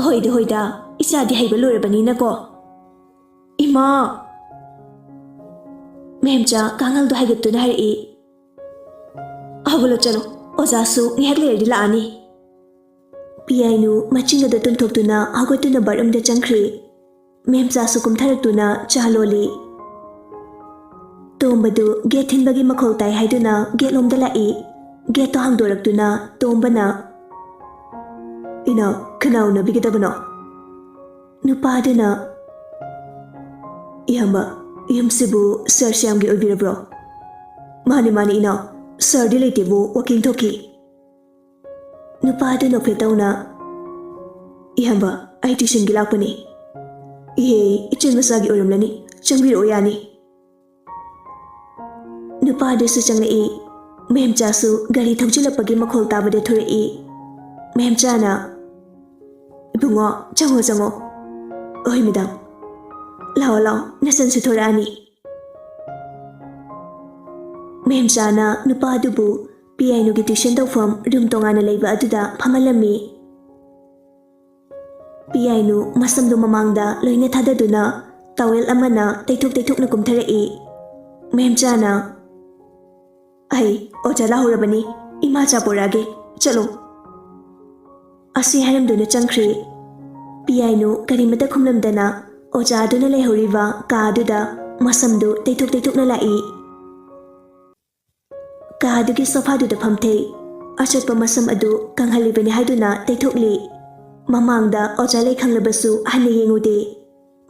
"ꯍꯣꯏꯗ, ꯍꯣꯏꯗ, ꯏꯆꯥꯗꯤ ꯍꯩꯕ ꯂꯣꯏꯔꯕꯅꯤꯅꯀꯣ꯫" "ꯏꯃꯥ!" ꯃꯦꯝꯆꯥ ꯀꯥꯡꯍꯜꯗꯨ ꯍꯥꯏꯒꯠꯇꯨꯅ ꯍꯥꯏꯔꯛꯏ꯫ "ꯍꯧꯒꯠꯂꯣ, ꯆꯠꯂꯣ, ꯑꯣꯖꯥꯁꯨ ꯉꯥꯏꯍꯥꯛ ꯂꯩꯔꯗꯤ ꯂꯥꯛꯑꯅꯤ꯫" ꯄꯤꯌꯥꯏꯅꯨ ꯃꯆꯤꯟ ꯑꯗꯨ ꯇꯨꯝꯊꯣꯛꯇꯨꯅ ꯍꯧꯒꯠꯇꯨꯅ ꯕꯥꯠꯔꯨꯝꯗ ꯆꯪꯈ꯭ꯔꯤ꯫ ꯃꯦꯝꯆꯥꯁꯨ ꯀꯨꯝꯊꯔꯛꯇꯨꯅ ꯆꯥ ꯂꯣꯜꯂꯤ꯫ ꯇꯣꯝꯕꯗꯨ ꯒꯦꯠ ꯊꯤꯟꯕꯒꯤ ꯃꯈꯣꯜ ꯇꯥꯏ ꯍꯥꯏꯗꯨꯅ ꯒꯦꯠꯂꯣꯝꯗ ꯂꯥꯛꯏ꯫ ꯒꯦꯠꯇꯣ ꯍꯥꯡꯗꯣꯔꯛꯇꯨꯅ ꯇꯣꯝꯕꯅ, "ꯏꯅꯥꯎ, ꯀꯅꯥ ꯎꯅꯕꯤꯒꯗꯕꯅꯣ?" ꯅꯨꯄꯥꯗꯨꯅ, "ꯏꯌꯥꯝꯕ, ꯌꯨꯝꯁꯤꯕꯨ ꯁꯥꯔ ꯁ꯭ꯌꯥꯝꯒꯤ ꯑꯣꯏꯕꯤꯔꯕ꯭ꯔꯣ?" "ꯃꯥꯅꯤ, ꯃꯥꯅꯤ ꯏꯅꯥꯎ, ꯁꯥꯔꯗꯤ ꯂꯩꯇꯦꯕꯨ, ꯋꯥꯀꯤꯡ ꯊꯣꯛꯈꯤ꯫" ꯅꯨꯄꯥꯗꯨ ꯅꯣꯛꯐꯦꯠ ꯇꯧꯅ, "ꯏꯌꯥꯝꯕ, ꯑꯩ ꯇ꯭ꯌꯨꯁꯟꯒꯤ ꯂꯥꯛꯄꯅꯤ꯫" "ꯏꯍꯦ, ꯏꯆꯟ ꯃꯆꯥꯒꯤ ꯑꯣꯏꯔꯝꯂꯅꯤ, ꯆꯪꯕꯤꯔꯛꯑꯣ, ꯌꯥꯅꯤ꯫" ꯅꯨꯄꯥꯗꯨꯁꯨ ꯆꯪꯂꯛꯏ꯫ ꯃꯦꯝꯆꯥꯁꯨ ꯒꯥꯔꯤ ꯊꯧꯖꯤꯜꯂꯛꯄꯒꯤ ꯃꯈꯣꯜ ꯇꯥꯕꯗ ꯊꯣꯔꯛꯏ꯫ ꯃꯦꯝꯆꯥꯅ, "ꯏꯕꯨꯡꯉꯣ, ꯆꯪꯉꯣ, ꯆꯪꯉꯣ꯫" "ꯍꯣꯏ ꯃꯦꯗꯥꯝ꯫" "ꯂꯥꯛꯑꯣ, ꯂꯥꯛꯑꯣ, ꯅꯆꯟꯁꯨ ꯊꯣꯔꯛꯑꯅꯤ꯫" ꯃꯦꯝꯆꯥꯅ ꯅꯨꯄꯥꯗꯨꯕꯨ ꯄꯤꯌꯥꯏꯅꯨꯒꯤ ꯇ꯭ꯌꯨꯁꯟ ꯇꯧꯐꯝ ꯔꯨꯝ ꯇꯣꯉꯥꯟꯅ ꯂꯩꯕ ꯑꯗꯨꯗ ꯐꯝꯍꯜꯂꯝꯃꯤ꯫ ꯄꯤꯌꯥꯏꯅꯨ ꯃꯁꯝꯗꯨ ꯃꯃꯥꯡꯗ ꯂꯣꯏꯅ ꯊꯥꯗꯗꯨꯅ ꯇꯥꯋꯦꯜ ꯑꯃꯅ ꯇꯩꯊꯣꯛ ꯇꯩꯊꯣꯛꯅ ꯀꯨꯝꯊꯔꯛꯏ꯫ ꯃꯦꯝꯆꯥꯅ, "ꯑꯩ ꯑꯣꯖꯥ ꯂꯥꯛꯍꯧꯔꯕꯅꯤ, ꯏꯃꯥ ꯆꯥ ꯄꯨꯔꯛꯑꯒꯦ, ꯆꯠꯂꯣ꯫" ꯑꯁꯤ ꯍꯥꯏꯔꯝꯗꯨꯅ ꯆꯪꯈ꯭ꯔꯦ꯫ ꯄꯤꯌꯥꯏꯅꯨ ꯀꯔꯤꯃꯇ ꯈꯨꯝꯂꯝꯗꯅ ꯑꯣꯖꯥꯗꯨꯅ ꯂꯩꯍꯧꯔꯤꯕ ꯀꯥ ꯑꯗꯨꯗ ꯃꯁꯝꯗꯨ ꯇꯩꯊꯣꯛ ꯇꯩꯊꯣꯛꯅ ꯂꯥꯛꯏ꯫ ꯀꯥ ꯑꯗꯨꯒꯤ ꯁꯣꯐꯥꯗꯨꯗ ꯐꯝꯊꯩ꯫ ꯑꯆꯣꯠꯄ ꯃꯁꯝ ꯑꯗꯨ ꯀꯪꯍꯜꯂꯤꯕꯅꯤ ꯍꯥꯏꯗꯨꯅ ꯇꯩꯊꯣꯛꯂꯤ꯫ ꯃꯃꯥꯡꯗ ꯑꯣꯖꯥ ꯂꯩ ꯈꯪꯂꯕꯁꯨ ꯍꯟꯅ ꯌꯦꯡꯉꯨꯗꯦ꯫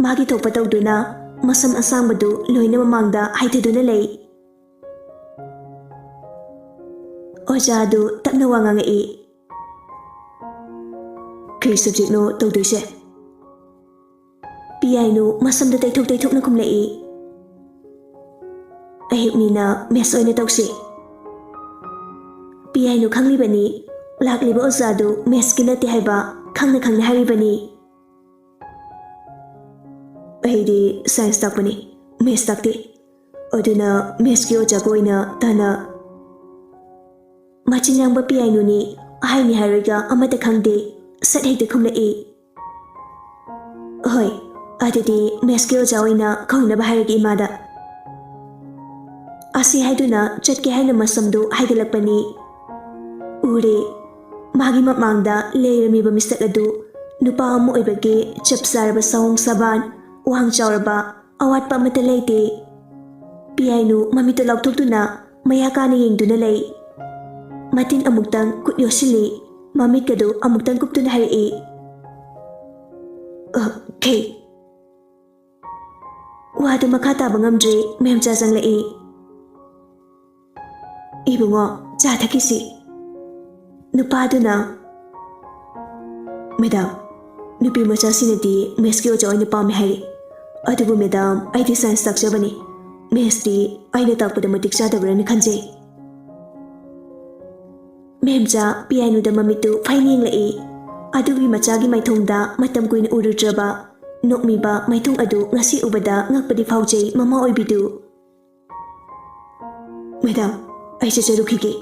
ꯃꯥꯒꯤ ꯊꯣꯛꯄ ꯇꯧꯗꯨꯅ ꯃꯁꯝ ꯑꯁꯥꯡꯕꯗꯨ ꯂꯣꯏꯅ ꯃꯃꯥꯡꯗ ꯍꯥꯏꯊꯗꯨꯅ ꯂꯩ꯫ ꯑꯣꯖꯥ ꯑꯗꯨ ꯇꯞꯅ ꯋꯥ ꯉꯥꯡꯉꯛꯏ꯫ "ꯀꯔꯤ ꯁꯕꯖꯦꯛꯅꯣ ꯇꯧꯗꯣꯏꯁꯦ?" ꯄꯤꯌꯥꯏꯅꯨ ꯃꯁꯝꯗ ꯇꯩꯊꯣꯛ ꯇꯩꯊꯣꯛꯅ ꯈꯨꯝꯂꯛꯏ꯫ "ꯑꯌꯨꯛꯅꯤꯅ ꯃꯦꯠꯁ ꯑꯣꯏꯅ ꯇꯧꯁꯤ꯫" ꯄꯤꯌꯥꯏꯅꯨ ꯈꯪꯂꯤꯕꯅꯤ, ꯂꯥꯛꯂꯤꯕ ꯑꯣꯖꯥꯗꯨ ꯃꯦꯠꯁꯀꯤ ꯅꯠꯇꯦ ꯍꯥꯏꯕ ꯈꯪꯅ ꯈꯪꯅ ꯍꯥꯏꯔꯤꯕꯅꯤ꯫ "ꯑꯩꯗꯤ ꯁꯥꯏꯟꯁ ꯇꯥꯛꯄꯅꯤ, ꯃꯦꯠꯁ ꯇꯥꯛꯇꯦ꯫ ꯑꯗꯨꯅ ꯃꯦꯠꯁꯀꯤ ꯑꯣꯖꯥꯒ ꯑꯣꯏꯅ ꯇꯥꯟꯅ꯫" ꯃꯆꯤꯟ ꯌꯥꯡꯕ ꯄꯤꯌꯥꯏꯅꯨꯅꯤ, ꯍꯥꯏꯅꯤ ꯍꯥꯏꯔꯣꯏꯒ ꯑꯃꯠꯇ ꯈꯪꯗꯦ, ꯁꯠ ꯍꯦꯛꯇ ꯈꯨꯝꯂꯛꯏ꯫ "ꯍꯣꯏ, ꯑꯗꯨꯗꯤ ꯃꯦꯠꯁꯀꯤ ꯑꯣꯖꯥ ꯑꯣꯏꯅ ꯀꯧꯅꯕ ꯍꯥꯏꯔꯒꯦ ꯏꯃꯥꯗ꯫" ꯑꯁꯤ ꯍꯥꯏꯗꯨꯅ ꯆꯠꯀꯦ ꯍꯥꯏꯅ ꯃꯁꯝꯗꯨ ꯍꯥꯏꯒꯠꯂꯛꯄꯅꯤ꯫ ꯎꯔꯦ, ꯃꯥꯒꯤ ꯃꯃꯥꯡꯗ ꯂꯩꯔꯝꯃꯤꯕ ꯃꯤꯁꯛ ꯑꯗꯨ ꯅꯨꯄꯥ ꯑꯃ ꯑꯣꯏꯕꯒꯤ ꯆꯞ ꯆꯥꯔꯕ ꯁꯑꯣꯡ ꯁꯥꯕꯥꯟ, ꯋꯥꯡ ꯆꯥꯎꯔꯕ, ꯑꯋꯥꯠꯄ ꯑꯃꯠꯇ ꯂꯩꯇꯦ꯫ ꯄꯤꯌꯥꯏꯅꯨ ꯃꯃꯤꯠꯇꯨ ꯂꯥꯎꯊꯣꯛꯇꯨꯅ ꯃꯌꯥ ꯀꯥꯅ ꯌꯦꯡꯗꯨꯅ ꯂꯩ꯫ ꯃꯇꯤꯟ ꯑꯃꯨꯛꯇꯪ ꯀꯨꯠ ꯌꯣꯠꯁꯤꯜꯂꯤ, ꯃꯃꯤꯠꯀꯗꯨ ꯑꯃꯨꯛꯇꯪ ꯀꯨꯞꯇꯨꯅ ꯍꯥꯏꯔꯛꯏ꯫ "ꯑ, ꯈꯦ꯫" ꯋꯥꯗꯨ ꯃꯈꯥ ꯇꯥꯕ ꯉꯝꯗ꯭ꯔꯦ, ꯃꯦꯝꯆꯥ ꯆꯪꯂꯛꯏ꯫ "ꯏꯕꯨꯡꯉꯣ, ꯆꯥ ꯊꯛꯈꯤꯁꯤ꯫" ꯅꯨꯄꯥꯗꯨꯅ, "ꯃꯦꯗꯥꯝ, ꯅꯨꯄꯤ ꯃꯆꯥꯁꯤꯡꯅꯗꯤ ꯃꯦꯠꯁꯀꯤ ꯑꯣꯖꯥ ꯑꯣꯏꯅ ꯄꯥꯝꯃꯦ ꯍꯥꯏꯔꯤ, ꯑꯗꯨꯕꯨ ꯃꯦꯗꯥꯝ, ꯑꯩꯗꯤ ꯁꯥꯏꯟꯁ ꯇꯥꯛꯆꯕꯅꯤ꯫ ꯃꯦꯠꯁꯇꯤ ꯑꯩꯅ ꯇꯥꯛꯄꯗ ꯃꯇꯤꯛ ꯆꯥꯗꯕ꯭ꯔꯅ ꯈꯟꯖꯩ꯫" ꯃꯦꯝꯆꯥ ꯄꯤꯌꯥꯏꯅꯨꯗ ꯃꯃꯤꯠꯇꯨ ꯐꯩꯅ ꯌꯦꯡꯂꯛꯏ꯫ ꯑꯗꯨꯒꯤ ꯃꯆꯥꯒꯤ ꯃꯥꯏꯊꯣꯡꯗ ꯃꯇꯝ ꯀꯨꯏꯅ ꯎꯔꯨꯗ꯭ꯔꯕ ꯅꯣꯛꯃꯤꯕ ꯃꯥꯏꯊꯣꯡ ꯑꯗꯨ ꯉꯁꯤ ꯎꯕꯗ ꯉꯛꯄꯗꯤ ꯐꯥꯎꯖꯩ ꯃꯃꯥ ꯑꯣꯏꯕꯤꯗꯨ꯫ "ꯃꯦꯗꯥꯝ, ꯑꯩ ꯆꯠꯆꯔꯨꯈꯤꯒꯦ꯫"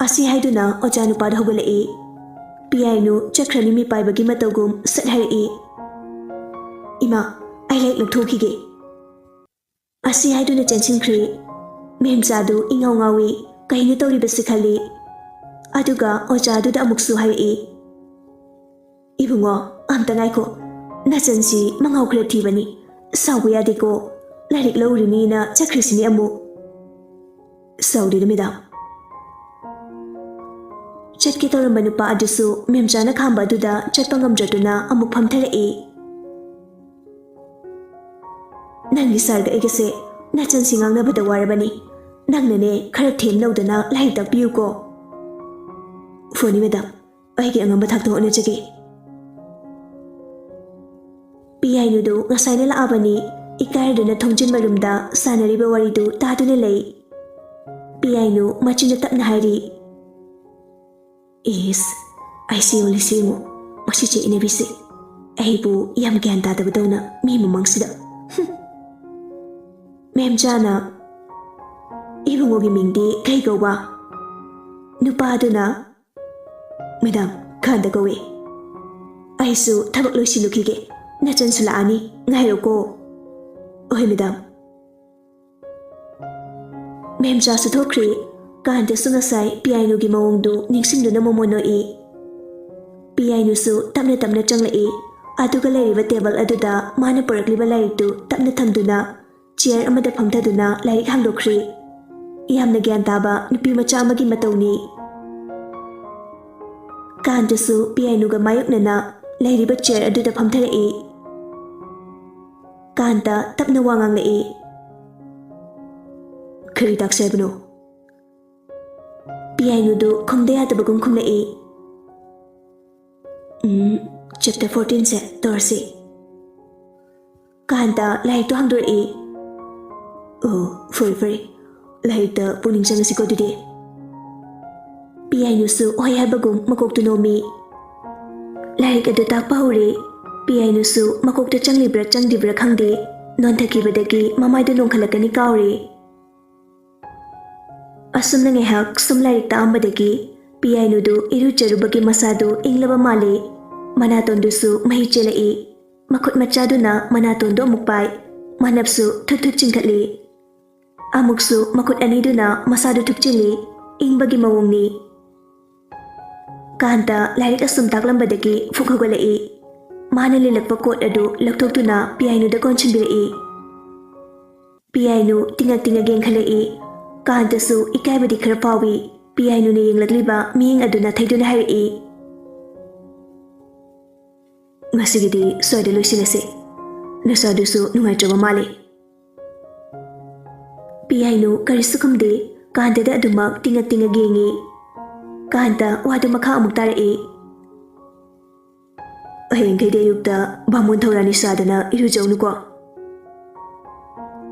ꯑꯁꯤ ꯍꯥꯏꯗꯨꯅ ꯑꯣꯖꯥ ꯅꯨꯄꯥꯗꯨ ꯍꯧꯒꯠꯂꯛꯏ꯫ ꯄꯤꯌꯥꯏꯅꯨ ꯆꯠꯈ꯭ꯔꯅꯤ ꯃꯤꯄꯥꯏꯕꯒꯤ ꯃꯇꯧꯒꯨꯝ ꯁꯠ ꯍꯥꯏꯔꯛꯏ꯫ "ꯏꯃꯥ, ꯑꯩ ꯂꯥꯏꯔꯤꯛ ꯂꯧꯊꯣꯛꯈꯤꯒꯦ꯫" ꯑꯁꯤ ꯍꯥꯏꯗꯨꯅ ꯆꯦꯟꯁꯤꯟꯈ꯭ꯔꯦ꯫ ꯃꯦꯝꯆꯥꯗꯨ ꯏꯉꯥꯎ ꯉꯥꯎꯏ, ꯀꯩꯅꯣ ꯇꯧꯔꯤꯕꯁꯤ ꯈꯜꯂꯤ꯫ ꯑꯗꯨꯒ ꯑꯣꯖꯥꯗꯨꯗ ꯑꯃꯨꯛꯁꯨ ꯍꯥꯏꯔꯛꯏ, "ꯏꯕꯨꯡꯉꯣ, ꯑꯝꯇ ꯉꯥꯏꯈꯣ, ꯅꯆꯟꯁꯤ ꯃꯉꯥꯎ ꯈꯔ ꯊꯤꯕꯅꯤ, ꯁꯥꯎꯕ ꯌꯥꯗꯦꯀꯣ, ꯂꯥꯏꯔꯤꯛ ꯂꯧꯔꯤꯅꯤꯅ ꯆꯠꯈ꯭ꯔꯤꯁꯤꯅꯤ ꯑꯃꯨꯛ꯫" "ꯁꯥꯎꯗꯦꯗ ꯃꯦꯗꯥꯝ꯫" ꯆꯠꯀꯦ ꯇꯧꯔꯝꯕ ꯅꯨꯄꯥ ꯑꯗꯨꯁꯨ ꯃꯦꯝꯆꯥꯅ ꯈꯥꯝꯕ ꯑꯗꯨꯗ ꯆꯠꯄ ꯉꯝꯗ꯭ꯔꯗꯨꯅ ꯑꯃꯨꯛ ꯐꯝꯊꯔꯛꯏ꯫ "ꯅꯪꯒꯤ ꯁꯥꯔꯒ ꯑꯩꯒꯁꯦ ꯅꯆꯟꯁꯤ ꯉꯥꯡꯅꯕꯗ ꯋꯥꯔꯕꯅꯤ꯫ ꯅꯪꯅꯅꯦ ꯈꯔ ꯊꯦꯝ ꯂꯧꯗꯅ ꯂꯥꯏꯔꯤꯛ ꯇꯥꯛꯄꯤꯌꯨꯀꯣ꯫" "ꯐꯅꯤ ꯃꯦꯗꯥꯝ, ꯑꯩꯒꯤ ꯑꯉꯝꯕ ꯊꯥꯛꯇ ꯍꯣꯠꯅꯖꯒꯦ꯫" ꯄꯤꯌꯥꯏꯅꯨꯗꯨ ꯉꯁꯥꯏꯅ ꯂꯥꯛꯑꯕꯅꯤ꯫ ꯏꯀꯥꯏꯔꯗꯨꯅ ꯊꯣꯡꯖꯤꯟ ꯃꯔꯨꯝꯗ ꯁꯥꯟꯅꯔꯤꯕ ꯋꯥꯔꯤꯗꯨ ꯇꯥꯗꯨꯅ ꯂꯩ꯫ ꯄꯤꯌꯥꯏꯅꯨ ꯃꯆꯤꯟꯗ ꯇꯞꯅ ꯍꯥꯏꯔꯤ, "ꯏꯁ, ꯑꯩꯁꯤ ꯌꯣꯜꯂꯤꯁꯤ ꯌꯦꯡꯉꯨ, ꯃꯁꯤ ꯆꯦ ꯏꯅꯕꯤꯁꯤ꯫ ꯑꯩꯕꯨ ꯌꯥꯝ ꯒ꯭ꯌꯥꯟ ꯇꯥꯗꯕꯗꯧꯅ ꯃꯤ ꯃꯃꯥꯡꯁꯤꯗ꯫" ꯍꯨꯝ꯫ ꯃꯦꯝꯆꯥꯅ, "ꯏꯕꯨꯡꯉꯣꯒꯤ ꯃꯤꯡꯗꯤ ꯀꯩ ꯀꯧꯕ?" ꯅꯨꯄꯥꯗꯨꯅ, "ꯃꯦꯗꯥꯝ, ꯈꯥꯟꯗ ꯀꯧꯏ꯫ ꯑꯩꯁꯨ ꯊꯕꯛ ꯂꯣꯏꯁꯤꯜꯂꯨꯈꯤꯒꯦ꯫ ꯅꯆꯟꯁꯨ ꯂꯥꯛꯑꯅꯤ, ꯉꯥꯏꯔꯣꯀꯣ꯫" "ꯑꯍꯣꯏ ꯃꯦꯗꯥꯝ꯫" ꯃꯦꯝꯆꯥꯁꯨ ꯊꯣꯛꯈ꯭ꯔꯦ꯫ ꯀꯥꯟꯇꯁꯨ ꯉꯁꯥꯏ ꯄꯤꯌꯥꯏꯅꯨꯒꯤ ꯃꯑꯣꯡꯗꯨ ꯅꯤꯡꯁꯤꯡꯗꯨꯅ ꯃꯣꯃꯣꯟ ꯅꯣꯛꯏ꯫ ꯄꯤꯌꯥꯏꯅꯨꯁꯨ ꯇꯞꯅ ꯇꯞꯅ ꯆꯪꯂꯛꯏ꯫ ꯑꯗꯨꯒ ꯂꯩꯔꯤꯕ ꯇꯦꯕꯜ ꯑꯗꯨꯗ ꯃꯥꯅ ꯄꯨꯔꯛꯂꯤꯕ ꯂꯥꯏꯔꯤꯛꯇꯨ ꯇꯞꯅ ꯊꯝꯗꯨꯅ ꯆꯤꯌꯔ ꯑꯃꯗ ꯐꯝꯊꯗꯨꯅ ꯂꯥꯏꯔꯤꯛ ꯍꯥꯡꯗꯣꯛꯈ꯭ꯔꯦ꯫ ꯌꯥꯝꯅ ꯒ꯭ꯌꯥꯟ ꯇꯥꯕ ꯅꯨꯄꯤ ꯃꯆꯥ ꯑꯃꯒꯤ ꯃꯇꯧꯅꯤ꯫ ꯀꯥꯟꯇꯁꯨ ꯄꯤꯌꯥꯏꯅꯨꯒ ꯃꯥꯌꯣꯛꯅꯅ ꯂꯩꯔꯤꯕ ꯆꯤꯌꯔ ꯑꯗꯨꯗ ꯐꯝꯊꯔꯛꯏ꯫ ꯀꯥꯟꯇ ꯇꯞꯅ ꯋꯥ ꯉꯥꯡꯂꯛꯏ꯫ "ꯀꯔꯤ ꯇꯥꯛꯁꯦ ꯍꯥꯏꯕꯅꯣ?" ꯄꯤꯌꯥꯏꯅꯨꯗꯨ ꯈꯨꯝꯗ ꯌꯥꯗꯕꯒꯨꯝ ꯈꯨꯝꯂꯛꯏ꯫ "ꯎꯝ, ꯆꯦꯞꯇꯔ ꯐꯣꯔꯇꯤꯟꯁꯦ ꯇꯧꯔꯁꯤ꯫" ꯀꯥꯟꯇ ꯂꯥꯏꯔꯤꯛꯇꯣ ꯍꯥꯡꯗꯣꯔꯛꯏ꯫ "ꯑꯣ, ꯐꯔꯦ ꯐꯔꯦ, ꯂꯥꯏꯔꯤꯛꯇ ꯄꯨꯛꯅꯤꯡ ꯆꯪꯉꯁꯤꯀꯣ ꯑꯗꯨꯗꯤ꯫" ꯄꯤꯌꯥꯏꯅꯨꯁꯨ ꯍꯣꯏ ꯍꯥꯏꯕꯒꯨꯝ ꯃꯀꯣꯛꯇꯨ ꯅꯣꯝꯃꯤ꯫ ꯂꯥꯏꯔꯤꯛ ꯑꯗꯨ ꯇꯥꯛꯄ ꯍꯧꯔꯦ꯫ ꯄꯤꯌꯥꯏꯅꯨꯁꯨ ꯃꯀꯣꯛꯇ ꯆꯪꯂꯤꯕ꯭ꯔꯥ ꯆꯪꯗ꯭ꯔꯤꯕ꯭ꯔꯥ ꯈꯪꯗꯦ, ꯅꯣꯟꯊꯈꯤꯕꯗꯒꯤ ꯃꯃꯥꯏꯗꯨ ꯅꯣꯟꯈꯠꯂꯛꯀꯅꯤ ꯀꯥꯎꯔꯦ꯫ ꯑꯁꯨꯝꯅ ꯉꯥꯏꯍꯥꯛ ꯁꯨꯝ ꯂꯥꯏꯔꯤꯛ ꯇꯥꯛꯑꯝꯕꯗꯒꯤ ꯄꯤꯌꯥꯏꯅꯨꯗꯨ ꯏꯔꯨꯖꯔꯨꯕꯒꯤ ꯃꯁꯥꯗꯨ ꯏꯪꯂꯕ ꯃꯥꯜꯂꯤ꯫ ꯃꯅꯥꯇꯣꯟꯗꯨꯁꯨ ꯃꯍꯤ ꯆꯦꯜꯂꯛꯏ꯫ ꯃꯈꯨꯠ ꯃꯆꯥꯗꯨꯅ ꯃꯅꯥꯇꯣꯟꯗꯨ ꯑꯃꯨꯛ ꯄꯥꯏ꯫ ꯃꯅꯞꯁꯨ ꯊꯨꯠ ꯊꯨꯠ ꯆꯤꯡꯈꯠꯂꯤ꯫ ꯑꯃꯨꯛꯁꯨ ꯃꯈꯨꯠ ꯑꯅꯤꯗꯨꯅ ꯃꯁꯥꯗꯨ ꯊꯨꯞꯆꯤꯜꯂꯤ꯫ ꯏꯪꯕꯒꯤ ꯃꯑꯣꯡꯅꯤ꯫ ꯀꯥꯟꯇ ꯂꯥꯏꯔꯤꯛ ꯑꯁꯨꯝ ꯇꯥꯛꯂꯝꯕꯗꯒꯤ ꯐꯨꯛ ꯍꯧꯒꯠꯂꯛꯏ꯫ ꯃꯥꯅ ꯂꯤꯜꯂꯛꯄ ꯀꯣꯠ ꯑꯗꯨ ꯂꯧꯊꯣꯛꯇꯨꯅ ꯄꯤꯌꯥꯏꯅꯨꯗ ꯀꯣꯟꯁꯤꯟꯕꯤꯔꯛꯏ꯫ ꯄꯤꯌꯥꯏꯅꯨ ꯇꯤꯡꯉꯛ ꯇꯤꯡꯉꯛ ꯌꯦꯡꯈꯠꯂꯛꯏ꯫ ꯀꯥꯟꯇꯁꯨ ꯏꯀꯥꯏꯕꯗꯤ ꯈꯔ ꯐꯥꯎꯏ꯫ ꯄꯤꯌꯥꯏꯅꯨꯅ ꯌꯦꯡꯂꯛꯂꯤꯕ ꯃꯤꯠꯌꯦꯡ ꯑꯗꯨꯅ ꯊꯩꯗꯨꯅ ꯍꯥꯏꯔꯛꯏ, "ꯉꯁꯤꯒꯤꯗꯤ ꯁ꯭ꯋꯥꯏꯗ ꯂꯣꯏꯁꯤꯜꯂꯁꯤ꯫ ꯅꯁꯥꯗꯨꯁꯨ ꯅꯨꯡꯉꯥꯏꯇ꯭ꯔꯕ ꯃꯥꯜꯂꯤ꯫" ꯄꯤꯌꯥꯏꯅꯨ ꯀꯔꯤꯁꯨ ꯈꯨꯝꯗꯦ꯫ ꯀꯥꯟꯇꯗ ꯑꯗꯨꯃꯛ ꯇꯤꯡꯉꯛ ꯇꯤꯡꯉꯛ ꯌꯦꯡꯉꯤ꯫ ꯀꯥꯟꯇ ꯋꯥꯗꯨ ꯃꯈꯥ ꯑꯃꯨꯛ ꯇꯥꯔꯛꯏ, "ꯍꯌꯦꯡꯈꯩꯗꯤ ꯑꯌꯨꯛꯇ ꯕꯥꯃꯣꯟ ꯊꯧꯔꯥꯅꯤ ꯁꯥꯗꯅ ꯏꯔꯨꯖꯧꯅꯨꯀꯣ꯫"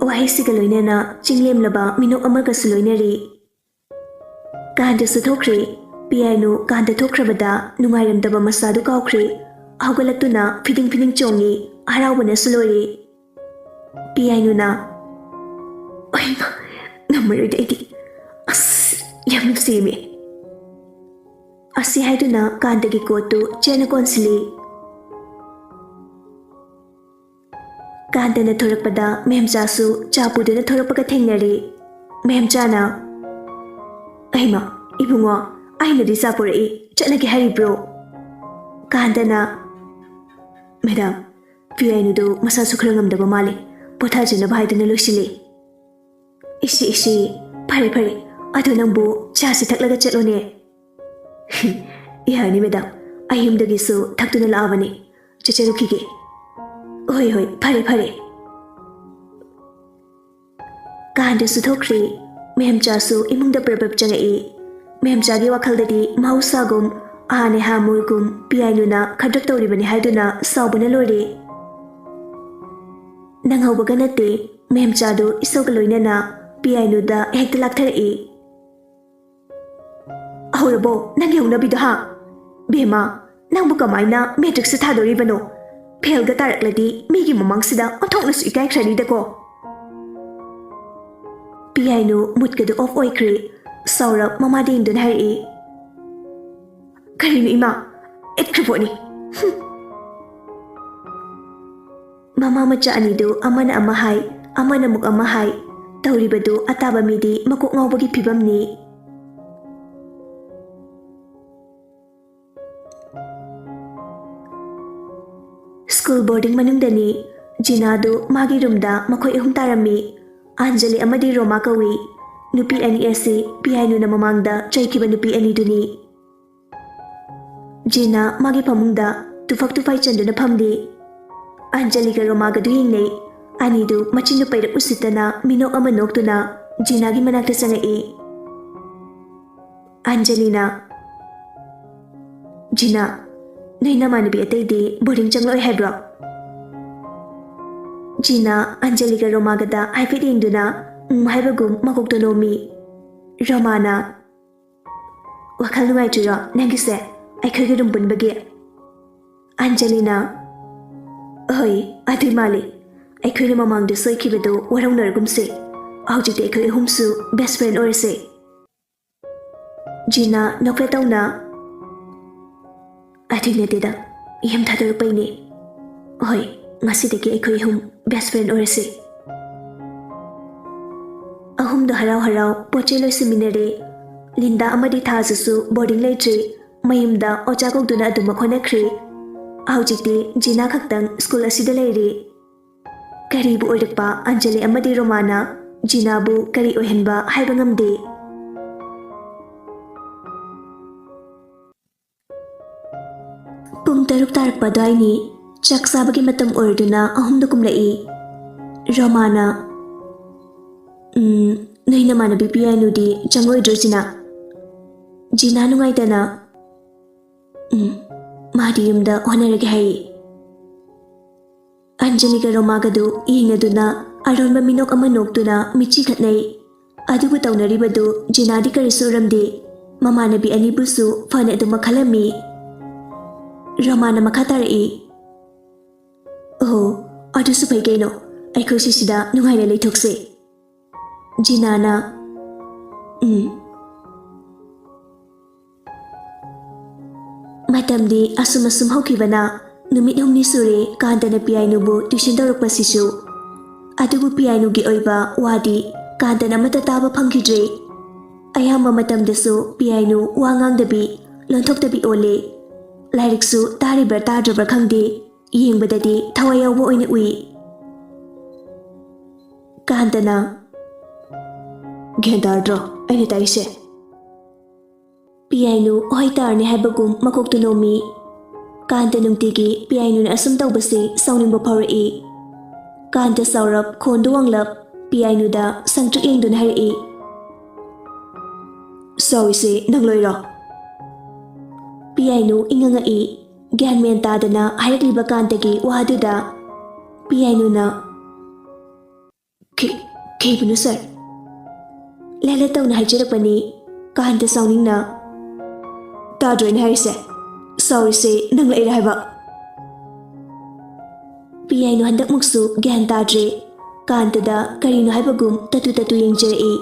ꯋꯥꯍꯩꯁꯤꯒ ꯂꯣꯏꯅꯅ ꯆꯤꯡꯂꯦꯝꯂꯕ ꯃꯤꯅꯣꯛ ꯑꯃꯒꯁꯨ ꯂꯣꯏꯅꯔꯤ꯫ ꯀꯥꯟꯇꯁꯨ ꯊꯣꯛꯈ꯭ꯔꯦ꯫ ꯄꯤꯌꯥꯏꯅꯨ ꯀꯥꯟꯇ ꯊꯣꯛꯈ꯭ꯔꯕꯗ ꯅꯨꯡꯉꯥꯏꯔꯝꯗꯕ ꯃꯁꯥꯗꯨ ꯀꯥꯎꯈ꯭ꯔꯦ꯫ ꯍꯧꯒꯠꯂꯛꯇꯨꯅ ꯐꯤꯗꯤꯡ ꯐꯤꯗꯤꯡ ꯆꯣꯡꯉꯤ꯫ ꯍꯔꯥꯎꯕꯅꯁꯨ ꯂꯣꯏꯔꯦ꯫ ꯄꯤꯌꯥꯏꯅꯨꯅ, "ꯑꯣꯏꯃ, ꯉꯝꯃꯔꯣꯏꯗ ꯑꯩꯗꯤ꯫ ꯑꯁ, ꯌꯥꯝ ꯅꯨꯡꯁꯤꯃꯦ꯫" ꯑꯁꯤ ꯍꯥꯏꯗꯨꯅ ꯀꯥꯟꯇꯒꯤ ꯀꯣꯠꯇꯨ ꯆꯦꯠꯅ ꯀꯣꯟꯁꯤꯜꯂꯤ꯫ ꯀꯥꯟꯇꯅ ꯊꯣꯔꯛꯄꯗ ꯃꯦꯝꯆꯥꯁꯨ ꯆꯥ ꯄꯨꯗꯨꯅ ꯊꯣꯔꯛꯄꯒ ꯊꯦꯡꯅꯔꯦ꯫ ꯃꯦꯝꯆꯥꯅ, "ꯑꯩꯃ, ꯏꯕꯨꯡꯉꯣ, ꯑꯩꯅꯗꯤ ꯆꯥ ꯄꯨꯔꯛꯏ, ꯆꯠꯂꯒꯦ ꯍꯥꯏꯔꯤꯕ꯭ꯔꯣ?" ꯀꯥꯟꯇꯅ, "ꯃꯦꯗꯥꯝ, ꯄꯤꯌꯥꯏꯅꯨꯗꯨ ꯃꯁꯥꯁꯨ ꯈꯔ ꯉꯝꯗꯕ ꯃꯥꯜꯂꯤ, ꯄꯣꯊꯥꯖꯅꯕ ꯍꯥꯏꯗꯨꯅ ꯂꯣꯏꯁꯤꯜꯂꯤ꯫" "ꯏꯁꯤ, ꯏꯁꯤ, ꯐꯔꯦ, ꯐꯔꯦ, ꯑꯗꯣ ꯅꯪꯕꯨ ꯆꯥꯁꯤ ꯊꯛꯂꯒ ꯆꯠꯂꯣꯅꯦ꯫" "ꯌꯥꯅꯤ ꯃꯦꯗꯥꯝ, ꯑꯩ ꯌꯨꯝꯗꯒꯤꯁꯨ ꯊꯛꯇꯨꯅ ꯂꯥꯛꯑꯕꯅꯤ, ꯆꯠꯆꯔꯨꯈꯤꯒꯦ꯫" "ꯍꯣꯏ, ꯍꯣꯏ, ꯐꯔꯦ, ꯐꯔꯦ꯫" ꯀꯥꯟꯇꯁꯨ ꯊꯣꯛꯈ꯭ꯔꯦ꯫ ꯃꯦꯝꯆꯥꯁꯨ ꯏꯃꯨꯡꯗ ꯄ꯭ꯔꯞ ꯄ꯭ꯔꯞ ꯆꯪꯉꯛꯏ꯫ ꯃꯦꯝꯆꯥꯒꯤ ꯋꯥꯈꯜꯗꯗꯤ ꯃꯍꯧꯁꯥꯒꯨꯝ ꯑꯍꯥ ꯅꯦꯍꯥ ꯃꯣꯏꯒꯨꯝ ꯄꯤꯌꯥꯏꯅꯨꯅ ꯈꯗ꯭ꯔꯛ ꯇꯧꯔꯤꯕꯅꯤ ꯍꯥꯏꯗꯨꯅ ꯁꯥꯎꯕꯅ ꯂꯣꯏꯔꯦ꯫ ꯅꯪꯍꯧꯕꯒ ꯅꯠꯇꯦ, ꯃꯦꯝꯆꯥꯗꯨ ꯏꯁꯧꯒ ꯂꯣꯏꯅꯅ ꯄꯤꯌꯥꯏꯅꯨꯗ ꯍꯦꯛꯇ ꯂꯥꯛꯊꯔꯛꯏ꯫ "ꯍꯧꯔꯕꯣ ꯅꯪꯒꯤ ꯍꯧꯅꯕꯤꯗꯣ, ꯍꯥ? ꯕꯦꯝꯃ, ꯅꯪꯕꯨ ꯀꯃꯥꯏꯅ ꯃꯦꯇ꯭ꯔꯤꯛꯁꯦ ꯊꯥꯗꯣꯔꯤꯕꯅꯣ? ꯐꯦꯜꯒ ꯇꯥꯔꯛꯂꯗꯤ ꯃꯤꯒꯤ ꯃꯃꯥꯡꯁꯤꯗ ꯑꯣꯟꯊꯣꯛꯅꯁꯨ ꯏꯀꯥꯏꯈ꯭ꯔꯅꯤꯗꯀꯣ꯫" ꯄꯤꯌꯥꯏꯅꯨ ꯃꯨꯠꯀꯗꯨ ꯑꯣꯐ ꯑꯣꯏꯈ꯭ꯔꯦ꯫ ꯁꯥꯎꯔꯞ ꯃꯃꯥꯗ ꯌꯦꯡꯗꯨꯅ ꯍꯥꯏꯔꯛꯏ, "ꯀꯔꯤꯅꯣ ꯏꯃꯥ? ꯑꯦꯠꯈ꯭ꯔꯄꯣꯠꯅꯤ꯫" ꯍꯨꯝ꯫ ꯃꯃꯥ ꯃꯆꯥ ꯑꯅꯤꯗꯨ ꯑꯃꯅ ꯑꯃ ꯍꯥꯏ, ꯑꯃꯅ ꯑꯃꯨꯛ ꯑꯃ ꯍꯥꯏ꯫ ꯇꯧꯔꯤꯕꯗꯨ ꯑꯇꯥꯕ ꯃꯤꯗꯤ ꯃꯀꯣꯛ ꯉꯥꯎꯕꯒꯤ ꯐꯤꯕꯝꯅꯤ꯫ School boarding ꯃꯅꯨꯡꯗꯅꯤ꯫ ꯖꯤꯅꯥꯗꯨ ꯃꯥꯒꯤ ꯔꯨꯝꯗ ꯃꯈꯣꯏ ꯑꯍꯨꯝ ꯇꯥꯔꯝꯃꯤ꯫ ꯑꯟꯖꯂꯤ ꯑꯃꯗꯤ ꯔꯣꯃꯥ ꯀꯧꯏ꯫ ꯅꯨꯄꯤ ꯑꯅꯤ ꯑꯁꯤ ꯄꯤꯌꯥꯏꯅꯨꯅ ꯃꯃꯥꯡꯗ ꯆꯩꯈꯤꯕ ꯅꯨꯄꯤ ꯑꯅꯤꯗꯨꯅꯤ꯫ ꯖꯤꯅꯥ ꯃꯥꯒꯤ ꯐꯃꯨꯡꯗ ꯇꯨꯐꯛ ꯇꯨꯐꯥꯏ ꯆꯟꯗꯨꯅ ꯐꯝꯂꯤ꯫ ꯑꯟꯖꯂꯤꯒ ꯔꯣꯃꯥꯒꯗꯨ ꯌꯦꯡꯅꯩ꯫ ꯑꯅꯤꯗꯨ ꯃꯆꯤꯟꯗꯨ ꯄꯩꯔꯞ ꯎꯁꯤꯠꯇꯅ ꯃꯤꯅꯣꯛ ꯑꯃ ꯅꯣꯛꯇꯨꯅ ꯖꯤꯅꯥꯒꯤ ꯃꯅꯥꯛꯇ ꯆꯪꯉꯛꯏ꯫ ꯑꯟꯖꯂꯤꯅ, "ꯖꯤꯅꯥ, ꯅꯣꯏ ꯅꯃꯥꯟꯅꯕꯤ ꯑꯇꯩꯗꯤ ꯕꯣꯔꯗꯤꯡ ꯆꯪꯂꯛꯑꯣꯏ ꯍꯥꯏꯕ꯭ꯔꯣ?" ꯖꯤꯅꯥ ꯑꯟꯖꯂꯤꯒ ꯔꯣꯃꯥꯒꯗ ꯍꯥꯏꯐꯦꯠ ꯌꯦꯡꯗꯨꯅ ꯎꯝ ꯍꯥꯏꯕꯒꯨꯝ ꯃꯀꯣꯛꯇꯣ ꯅꯣꯝꯃꯤ꯫ ꯔꯣꯃꯥꯅ, "ꯋꯥꯈꯜ ꯅꯨꯡꯉꯥꯏꯇ꯭ꯔꯤꯔꯣ ꯅꯪꯒꯤꯁꯦ, ꯑꯩꯈꯣꯏꯒꯤ ꯔꯨꯝ ꯄꯨꯟꯕꯒꯤ?" ꯑꯟꯖꯂꯤꯅ, "ꯍꯣꯏ, ꯑꯗꯨꯏ ꯃꯥꯜꯂꯤ꯫ ꯑꯩꯈꯣꯏꯅ ꯃꯃꯥꯡꯗ ꯁꯣꯏꯈꯤꯕꯗꯨ ꯋꯥꯔꯧꯅꯔꯒꯨꯝꯁꯦ꯫ ꯍꯧꯖꯤꯛꯇꯤ ꯑꯩꯈꯣꯏ ꯑꯍꯨꯝꯁꯨ ꯕꯦꯁ ꯐ꯭ꯔꯦꯟ ꯑꯣꯏꯔꯁꯦ꯫" ꯖꯤꯅꯥ ꯅꯣꯛꯐꯦꯠ ꯇꯧꯅ, "ꯑꯗꯨꯏ ꯅꯠꯇꯦꯗ, ꯌꯨꯝ ꯊꯥꯗꯣꯔꯛꯄꯩꯅꯦ꯫ ꯍꯣꯏ, ꯉꯁꯤꯗꯒꯤ ꯑꯩꯈꯣꯏ ꯑꯍꯨꯝ ꯕꯦꯁ ꯐ꯭ꯔꯦꯟ ꯑꯣꯏꯔꯁꯦ꯫" ꯑꯍꯨꯝꯗꯣ ꯍꯔꯥꯎ ꯍꯔꯥꯎ ꯄꯣꯠ ꯆꯩ ꯂꯣꯏꯁꯤꯟꯃꯤꯟꯅꯔꯦ꯫ ꯂꯤꯟꯗꯥ ꯑꯃꯗꯤ ꯊꯥꯖꯁꯨ ꯕꯣꯔꯗꯤꯡ ꯂꯩꯇ꯭ꯔꯦ꯫ ꯃꯌꯨꯝꯗ ꯑꯣꯖꯥ ꯀꯧꯗꯨꯅ ꯑꯗꯨꯃꯛ ꯍꯣꯠꯅꯈ꯭ꯔꯦ꯫ ꯍꯧꯖꯤꯛꯇꯤ ꯖꯤꯅꯥ ꯈꯛꯇꯪ ꯁ꯭ꯀꯨꯜ ꯑꯁꯤꯗ ꯂꯩꯔꯦ꯫ ꯀꯔꯤꯕꯨ ꯑꯣꯏꯔꯛꯄ ꯑꯟꯖꯂꯤ ꯑꯃꯗꯤ ꯔꯣꯃꯥꯅ ꯖꯤꯅꯥꯕꯨ ꯀꯔꯤ ꯑꯣꯏꯍꯟꯕ ꯍꯥꯏꯕ ꯉꯝꯗꯦ꯫ ꯄꯨꯡ ꯇꯔꯨꯛ ꯇꯥꯔꯛꯄ ꯑꯗꯨꯋꯥꯏꯅꯤ꯫ ꯆꯥꯛ ꯆꯥꯕꯒꯤ ꯃꯇꯝ ꯑꯣꯏꯔꯗꯨꯅ ꯑꯍꯨꯝꯗ ꯀꯨꯝꯂꯛꯏ꯫ ꯔꯣꯃꯥꯅ, "ꯎꯝ, ꯅꯣꯏ ꯅꯃꯥꯟꯅꯕꯤ ꯄꯤꯌꯥꯅꯨꯗꯤ ꯆꯪꯉꯣꯏꯗ꯭ꯔꯣ ꯖꯤꯅꯥ?" ꯖꯤꯅꯥ ꯅꯨꯡꯉꯥꯏꯇꯅ, "ꯎꯝ, ꯃꯥꯗꯤ ꯌꯨꯝꯗ ꯍꯣꯠꯅꯔꯒꯦ ꯍꯥꯏꯌꯦ꯫" ꯑꯟꯖꯂꯤꯒ ꯔꯣꯃꯥꯒꯗꯨ ꯌꯦꯡꯅꯗꯨꯅ ꯑꯔꯣꯟꯕ ꯃꯤꯅꯣꯛ ꯑꯃ ꯅꯣꯛꯇꯨꯅ ꯃꯤꯠꯆꯤ ꯈꯠꯅꯩ꯫ ꯑꯗꯨꯕꯨ ꯇꯧꯅꯔꯤꯕꯗꯨ ꯖꯤꯅꯥꯗꯤ ꯀꯔꯤꯁꯨ ꯎꯔꯝꯗꯦ꯫ ꯃꯃꯥꯟꯅꯕꯤ ꯑꯅꯤꯕꯨꯁꯨ ꯐꯅ ꯑꯗꯨꯃꯛ ꯈꯜꯂꯝꯃꯤ꯫ ꯔꯣꯃꯥꯅ ꯃꯈꯥ ꯇꯥꯔꯛꯏ, "ꯑꯣꯍꯣ, ꯑꯗꯨꯁꯨ ꯐꯩ ꯀꯩꯅꯣ, ꯑꯩꯈꯣꯏꯁꯤ ꯁꯤꯗ ꯅꯨꯡꯉꯥꯏꯅ ꯂꯩꯊꯣꯛꯁꯦ꯫" ꯖꯤꯅꯥꯅ, "ꯎꯝ꯫" ꯃꯇꯝꯗꯤ ꯑꯁꯨꯝ ꯑꯁꯨꯝ ꯍꯧꯈꯤꯕꯅ ꯅꯨꯃꯤꯠ ꯍꯨꯝꯅꯤ ꯁꯨꯔꯦ ꯀꯥꯟꯇꯅ ꯄꯤꯌꯥꯏꯅꯨꯕꯨ ꯇ꯭ꯌꯨꯁꯟ ꯇꯧꯔꯛꯄꯁꯤꯁꯨ꯫ ꯑꯗꯨꯕꯨ ꯄꯤꯌꯥꯏꯅꯨꯒꯤ ꯑꯣꯏꯕ ꯋꯥꯗꯤ ꯀꯥꯟꯇꯅ ꯑꯃꯠꯇ ꯇꯥꯕ ꯐꯪꯈꯤꯗ꯭ꯔꯦ꯫ ꯑꯌꯥꯝꯕ ꯃꯇꯝꯗꯁꯨ ꯄꯤꯌꯥꯏꯅꯨ ꯋꯥ ꯉꯥꯡꯗꯕꯤ, ꯂꯣꯟꯊꯣꯛꯇꯕꯤ ꯑꯣꯜꯂꯦ꯫ ꯂꯥꯏꯔꯤꯛꯁꯨ ꯇꯥꯔꯤꯕ꯭ꯔꯥ ꯇꯥꯗ꯭ꯔꯕ꯭ꯔꯥ ꯈꯪꯗꯦ, ꯌꯦꯡꯕꯗꯗꯤ ꯊꯋꯥꯏ ꯌꯥꯎꯕ ꯑꯣꯏꯅ ꯎꯏ꯫ ꯀꯥꯟꯇꯅ, ꯒ꯭ꯌꯥꯟ ꯇꯥꯔꯗ꯭ꯔꯣ ꯑꯩꯅ ꯇꯥꯛꯏꯁꯦ? ꯄꯤꯌꯥꯏꯅꯨ ꯍꯣꯏ ꯇꯥꯔꯅꯤ ꯍꯥꯏꯕꯒꯨꯝ ꯃꯀꯣꯛꯇꯨ ꯅꯣꯝꯃꯤ꯫ ꯀꯥꯟꯇ ꯅꯨꯡꯇꯤꯒꯤ ꯄꯤꯌꯥꯏꯅꯨꯅ ꯑꯁꯨꯝ ꯇꯧꯕꯁꯤ ꯁꯥꯎꯅꯤꯡꯕ ꯐꯥꯎꯔꯛꯏ꯫ ꯀꯥꯟꯇ ꯁꯥꯎꯔꯞ ꯈꯣꯟꯗꯨ ꯋꯥꯡꯂꯞ ꯄꯤꯌꯥꯏꯅꯨꯗ ꯁꯪꯇ꯭ꯔꯤꯛ ꯌꯦꯡꯗꯨꯅ ꯍꯥꯏꯔꯛꯏ꯫ ꯁꯥꯎꯔꯤꯁꯦ ꯅꯪ ꯂꯣꯏꯔꯣ? ꯄꯤꯌꯥꯏꯅꯨ ꯏꯉꯛꯉꯛꯏ꯫ ꯒ꯭ꯌꯥꯟ ꯃꯦꯟ ꯇꯥꯗꯅ ꯍꯥꯏꯔꯛꯂꯤꯕ ꯀꯥꯟꯇꯒꯤ ꯋꯥꯗꯨꯗ ꯄꯤꯌꯥꯏꯅꯨꯅ, "ꯀꯩ-, ꯀꯩꯕꯨꯅꯣ ꯁꯥꯔ?" ꯂꯦꯂꯦ ꯇꯧꯅ ꯍꯥꯏꯖꯔꯛꯄꯅꯤ꯫ ꯀꯥꯟꯇ ꯁꯥꯎꯅꯤꯡꯅ, "ꯇꯥꯗ꯭ꯔꯣ ꯑꯩꯅ ꯍꯥꯏꯔꯤꯁꯦ? ꯁꯥꯎꯔꯤꯁꯦ ꯅꯪ ꯂꯩꯔꯦ ꯍꯥꯏꯕ?" ꯄꯤꯌꯥꯏꯅꯨ ꯍꯟꯗꯛꯃꯨꯛꯁꯨ ꯒ꯭ꯌꯥꯟ ꯇꯥꯗ꯭ꯔꯦ꯫ ꯀꯥꯟꯇꯗ ꯀꯔꯤꯅꯣ ꯍꯥꯏꯕꯒꯨꯝ ꯇꯠꯇꯨ ꯇꯠꯇꯨ ꯌꯦꯡꯖꯔꯛꯏ꯫